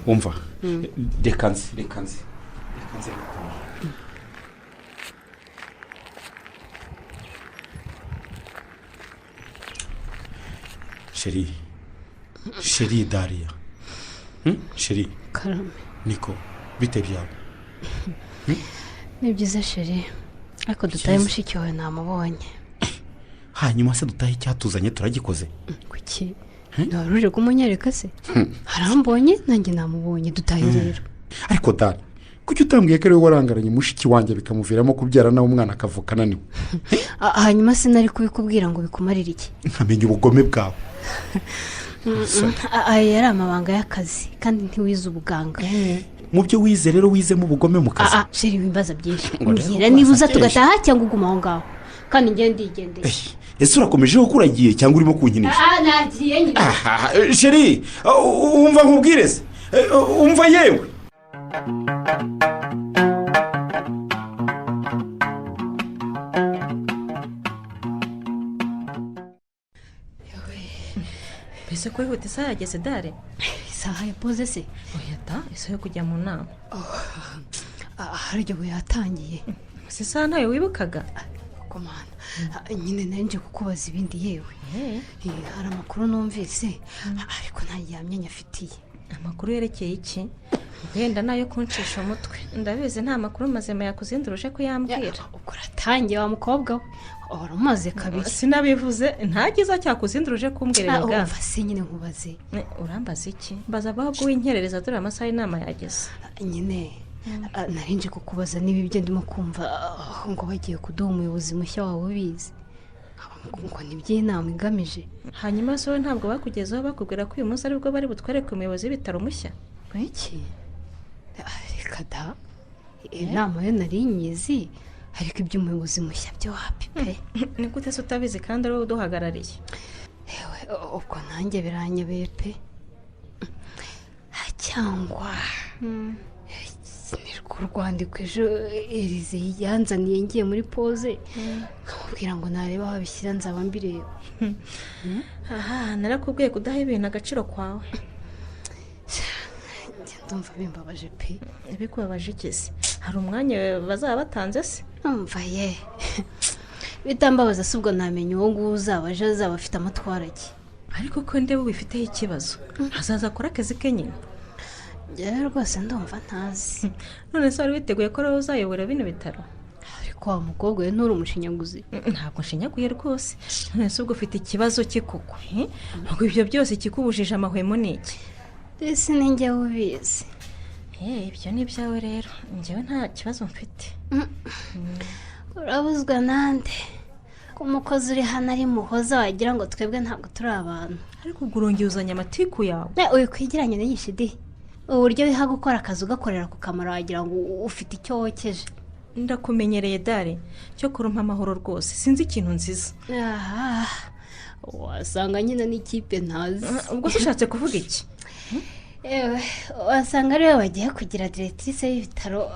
umva, reka nzi, reka nzi, reka nzi. Chéri, chéri Dariya, chéri. Karame. Niko bite byawe? Ni byiza chéri, ariko dutahe, mushiki wawe namubonye. Hanyuma se dutahe, icyatuzanye turagikoze. Kuki ntiwari uje kumunyereka se? Harambonye, nanjye namubonye, dutahe rero. Ariko Dari, kuki utambwiye ko ariwe warangaranye mushiki wanjye bikamuviramo kubyara nawe umwana akavuka ananiwe? Hanyuma sinari kubikubwira ngo bikumarire iki? Nkamenya ubugome bwawe. Aya yari amabanga y'akazi, kandi ntiwize ubuganga. Mu byo wize rero wizemo ubugome mu kazi. Chéri, wimbaza byinshi. Mbwira niba uza tugataha cyangwa uguma aho ngaho, kandi ngende ndigendeye. Ese urakomeje ko uragiye cyangwa urimo kunkinisha? Nagiye nyine. Chéri, umva nkubwire se, umva yewe. Ese ko wihuta isaha yageze dare? Isaha ya poze se? Oya da, isaha yo kujya mu nama. Hari igihe yatangiye. Si isaha ntayo wibukaga? Komana nyine nari nje kukubaza ibindi yewe. Hari amakuru numvise ariko nta gihamya nyafitiye. Amakuru yerekeye iki? Wenda nayo kuncisha umutwe. Ndabizi nta makuru mazima yakuzinduruje kuyambwira. Ubwo uratangiye wa mukobwa we. Wari umaze kabiri. Sinabivuze ntagiza cyakuzinduruje kumbwira rega. Umva se nyine nkubaze. Urambaza iki? Mbaza ahubwo w'inkerereza dore amasaha y'inama yageze. Nyine nari nje kukubaza niba ibyo ndimo kumva ngo bagiye kuduha umuyobozi mushya wawe ubizi. Ngo ni iby'inama igamije. Hanyuma se wowe ntabwo bakugezeho bakubwira ko uyu munsi aribwo bari butwereke umuyobozi w'ibitaro mushya? Iki? Reka da, inama yo nari nyizi ariko iby'umuyobozi mushya byo wapi pe. Ni gute se utabizi kandi ari wowe uduhagarariye? Ewe ubwo nanjye biranyobeye pe. Cyangwa ni rwo rwandiko ejo Elize yanzaniye ngiye muri poze nkamubwira ngo nareba aho abishyira nzaba mbireba. Aha narakubwiye kudaha ibintu agaciro kwawe. Ndumva bimbabaje pe. Bikubabaje iki se? Hari umwanya bazaba batanze se? Umva ye. Bitambabaza se ubwo namenya uwo nguwo uzaba aje azaba afite amatwara ki? Ariko ko ndebe ubifiteho ikibazo. Azaza akora akazi ke nyine. Njyewe rwose ndumva ntazi. None se wari witeguye ko ariwe uzayobora bino bitaro? Ariko wa mukobwa we nturi umushinyaguzi. Ntabwo nshinyaguye rwose. None se ubwo ufite ikibazo ki koko? Ubwo ibyo byose kikubujije amahwemo ni iki? Ese ni njye ubizi. Ibyo ni ibyawe rero. Njyewe nta kibazo mfite. Urabuzwa nande? Ko umukozi uri hano ari Muhoza wagira ngo twebwe ntabwo turi abantu. Ariko ubwo urongeye uzanye amatiku yawe. Uyu kwegeranye n'iyi di. Uburyo wiha gukora akazi ugakorera ku kamaro wagira ngo ufite icyo wokeje. Ndakumenyereye dare. Cyo kurumpa amahoro rwose. Sinzi ikintu nziza. Aha. Wasanga nyine n'ikipe ntazi. Ubwo se ushatse kuvuga iki? Ewe wasanga ariwe bagiye kugira directrice y'ibitaro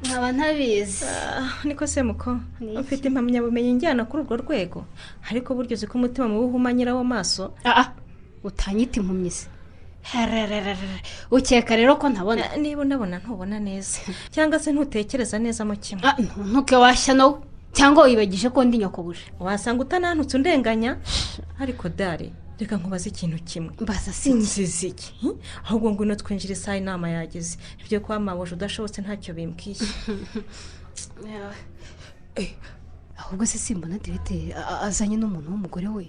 nkaba ntabizi. Niko se muko ufite impamyabumenyi njyana kuri urwo rwego ariko buryo uzi ko umutima mubi uhuma nyirawo maso. Utanyita impumyi se? Ukeka rero ko ntabona? Niba unabona ntubona neza cyangwa se ntutekereza neza mo kimwe. Ntuke washya nawe cyangwa wibagije ko ndi nyokobuje. Wasanga utanantutse undenganya. Ariko dare reka nkubaze ikintu kimwe. Mbaza sinzizi iki? Ahubwo ngwino twinjira isaha inama yageze. Ibyo kwa mabuja udashobotse ntacyo bimbwiye. Ahubwo se simbona diregiteri azanye n'umuntu w'umugore we.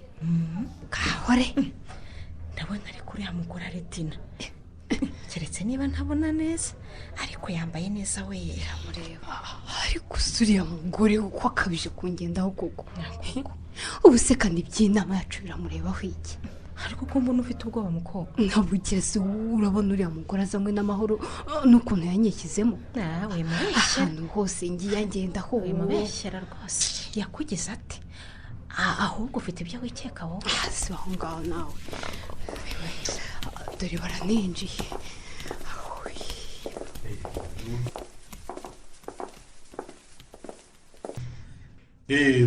Kahore ndabona ari kuri ya mugore ari Dina. Keretse niba ntabona neza ariko yambaye neza we. Mureba ariko uriya mugore uko akabije kungendaho koko. Ubu se kandi iby'inama yacu biramurebaho iki? Ariko ko mbona ufite ubwoba mukobwa. Ntabugeze urabona uriya mugore azanywe n'amahoro n'ukuntu yanyishyizemo. Nawe mubeshyera. Ahantu hose ngiye ngenda ho. Mubeshyera rwose. Yakugize ate? Ahubwo ufite ibyo wikeka wowe. Si aho ngaho nawe. Dore baraninjiye.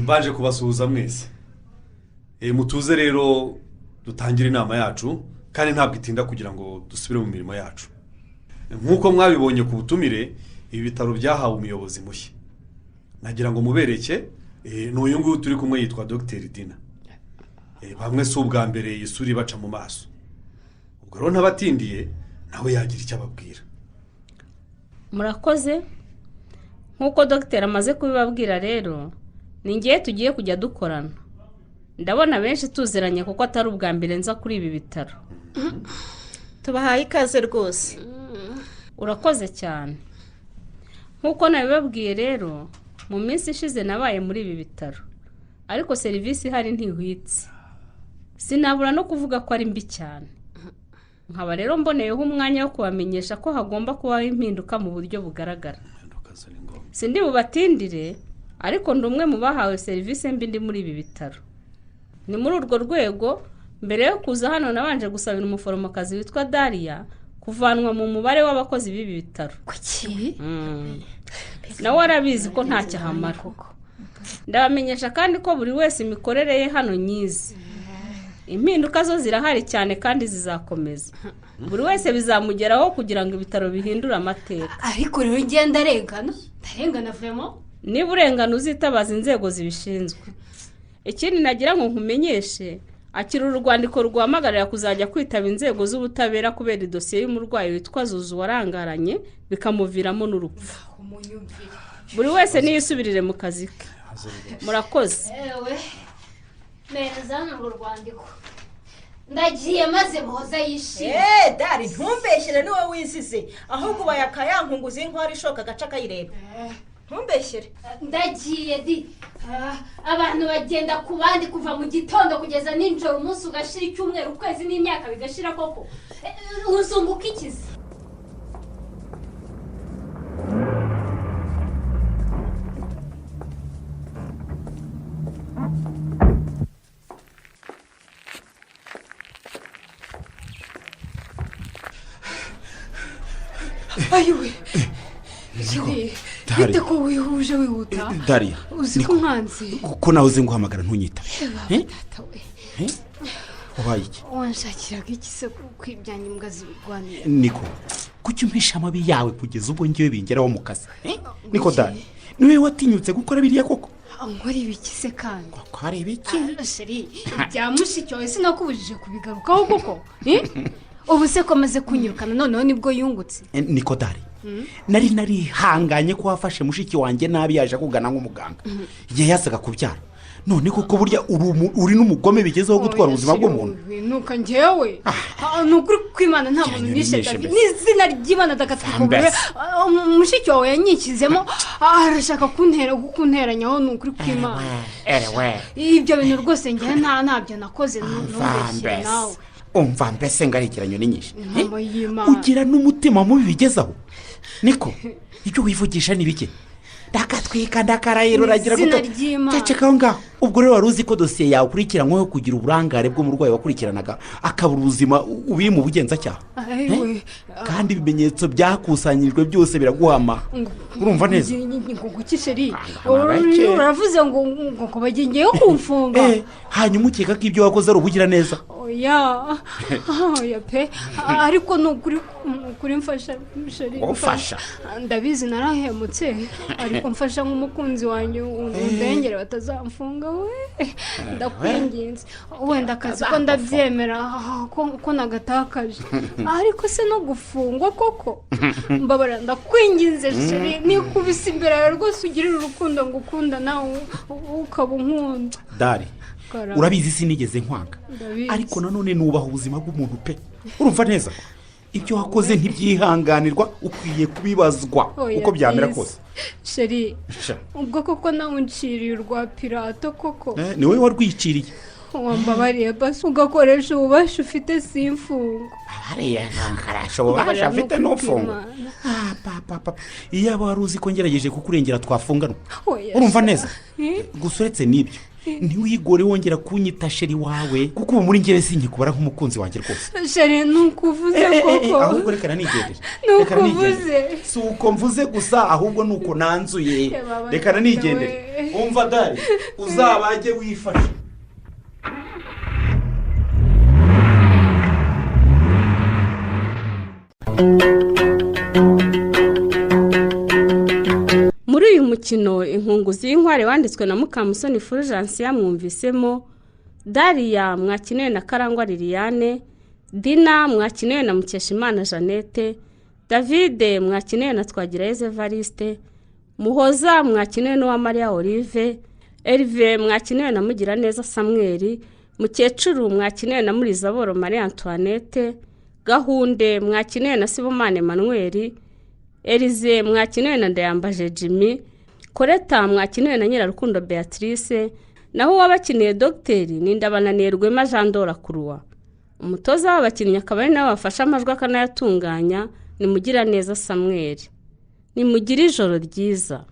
Mbaje kubasuhuza mwese. Mutuze rero dutangire inama yacu kandi ntabwo itinda kugira ngo dusubire mu mirimo yacu. Nk'uko mwabibonye ku butumire, ibi bitaro byahawe umuyobozi mushya. Nagira ngo mubereke, n'uyu nguyu turi kumwe yitwa Dr. Dina. Bamwe si ubwa mbere isura ibaca mu maso. Ubwo rero ntabatindiye nawe yagira icyo ababwira. Murakoze. Nk'uko dogiteri amaze kubibabwira rero, ni ngiye tugiye kujya dukorana. Ndabona benshi tuziranye kuko atari ubwa mbere nza kuri ibi bitaro. Tubahaye ikaze rwose. Urakoze cyane. Nk'uko nabibabwiye rero, mu minsi ishize nabaye muri ibi bitaro. Ariko serivisi ihari ntihwitse. Sinabura no kuvuga ko ari mbi cyane. Nkaba rero mboneyeho umwanya wo kubamenyesha ko hagomba kubaho impinduka mu buryo bugaragara. Sindi bubatindire ariko ndi umwe mu bahawe serivisi mbi ndi muri ibi bitaro. Ni muri urwo rwego mbere yo kuza hano nabanje gusabira umuforomokazi witwa Daria kuvanwa mu mubare w'abakozi b'ibi bitaro. Kuki? Nawe arabizi ko ntacyo ahamara. Ndabamenyesha kandi ko buri wese imikorere ye hano nyizi. Impinduka zo zirahari cyane kandi zizakomeza. Buri wese bizamugeraho kugira ngo ibitaro bihindure amateka. Ariko rero ngenda ndarengana, ndarengana vraiment. Niba urengana uzitabaza inzego zibishinzwe. Ikindi nagira ngo nkumenyeshe, akira urwandiko rwahamagarira kuzajya kwitaba inzego z'ubutabera kubera idosiye y'umurwayi witwa Zuzu warangaranye bikamuviramo n'urupfu. Buri wese niyisubirire mu kazi ke. Murakoze. Ewe, mpereza hano urwo rwandiko, ndagiye maze Muhoza yishimye. Eee dari, ntumbeshyire, niwe wizize, ahubwo ubaye akayankunguzi y'inkware ishoka agace akayireba. Ntumbeshyire. Ndagiye di. Abantu bagenda ku bandi kuva mu gitondo kugeza nijoro, umunsi ugashira, icyumweru, ukwezi n'imyaka bigashira koko. Uzunguka ikizi. Ayiwe, chéri, bite ko wihuje wihuta? Dariya. Uzi ko nkanzi. Ko nawe uzi nguhamagara ntunyitabe. Eba data we. Wabaye iki? Wanshakiraga iki se ko ibyanjye imbwa zibirwanira? Niko, kuki umpisha amabi yawe kugeza ubwo ngewe bingeraho mu kazi? Niko Dari, niwe watinyutse gukora biriya koko? Nkora ibiki se kandi? Ko ari ibiki? Chéri, ibya mushiki wawe sinakubujije kubigarukaho koko? Ubu se ko amaze kunyirukana noneho nibwo yungutse? Niko Dari, nari narihanganye ko wafashe mushiki wanjye nabi yaje kugana nk'umuganga igihe yasaga kubyara, none koko burya uri n'umugome bigezeho gutwara ubuzima bw'umuntu. Nuka njyewe ni ukuri kw'Imana nta muntu nishe, David, n'izina ry'Imana ndakatwika. Mushiki wawe yanyikizemo arashaka kuntera kunteranyaho, ni ukuri kw'Imana. Ibyo bintu rwose njyewe ntabyo nakoze, ntubeshyire nawe. Umva mbese ngarekeranye ni nyinshi, ugira n'umutima mubi bigezaho. Niko, ibyo wivugisha ni bike? Ndakatwika ndakarayiro uragira gute? Ceceka aho ngaho. Ubwo rero wari uzi ko dosiye yawe ukurikiranyweho kugira uburangare bw'umurwayi wakurikiranaga akabura ubuzima ubiri mu bugenzacyaha, kandi ibimenyetso byakusanyijwe byose biraguhama. Urumva neza? Ngo chéri, uravuze ngo ngo bagiye kumfunga, hanyuma ukeka ko ibyo wakoze ari ubugira neza? Oya, oya pe, ariko ni ukuri mfasha chéri. Ufasha? Ndabizi narahemutse, ariko mfasha nk'umukunzi wanjye undengere batazamfunga we, ndakwinginze. Wenda akazi ko ndabyemera ko nagatakaje, ariko se no gufungwa koko? Mbabara, ndakwinginze chéri, nikubise imbere yawe rwose, ugirire urukundo ngukunda nawe ukaba unkunda. Dari, urabizi sinigeze nkwanga, ariko nanone nubaha ubuzima bw'umuntu pe. Urumva neza? Ibyo wakoze ntibyihanganirwa, ukwiye kubibazwa uko byamera kose. Chéri, ubwo koko nawe unciriye urwa Pilato koko? Ni wowe warwiciriye. Wambabariye basi ugakoresha ububasha ufite simfungo. Hariya nkarasha ububasha afite n'ufungo. Iyo aba wari uzi ko ngerageje kukurengera twafunganwa. Urumva neza? Gusa uretse n'ibyo, ntiwigore wongera kunyita chéri wawe, kuko ubu muri njyewe sinkikubara nk'umukunzi wanjye rwose. Chéri, nukuvuze koko? Ahubwo reka nanigendere. Nukuvuze? Si uko mvuze gusa, ahubwo nuko nanzuye. Reka nanigendere. Umva Dari, uzabage wifashe. Muri uyu mukino Inkunguzi y'Inkware wanditswe na Mukamusoni Fulgence, yamwumvisemo Dariya mwakinewe na Karangwa Liliane, Dina mwakinewe na Mukeshimana Jeannette, Davide mwakinewe na Twagirayezu Evariste, Muhoza mwakinewe n'Uwamariya Olive, Herve mwakinewe na Mugiraneza Samuel, Mukecuru mwakinewe na Murizaboro Marie Antoinette, Gahunde mwakinewe na Sibomana Emmanuel, Elize mwakinewe na Ndayambaje Jimmy, Koreta mwakinewe na Nyirarukundo Beatrice, naho uwabakiniye Dogiteri ni Ndabananiye Rwema Jean Dora Kuruwa. Umutoza w'abakinnyi akaba ari nawe wafashe amajwi akanayatunganya ni Mugiraneza Samuel. Nimugire ijoro ryiza.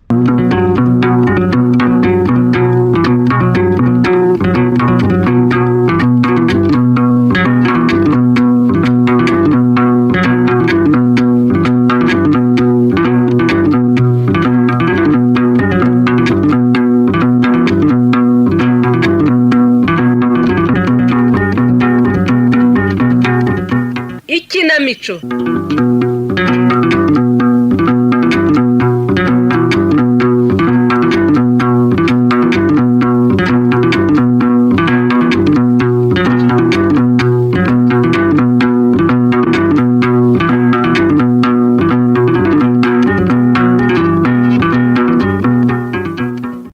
Ikinamico.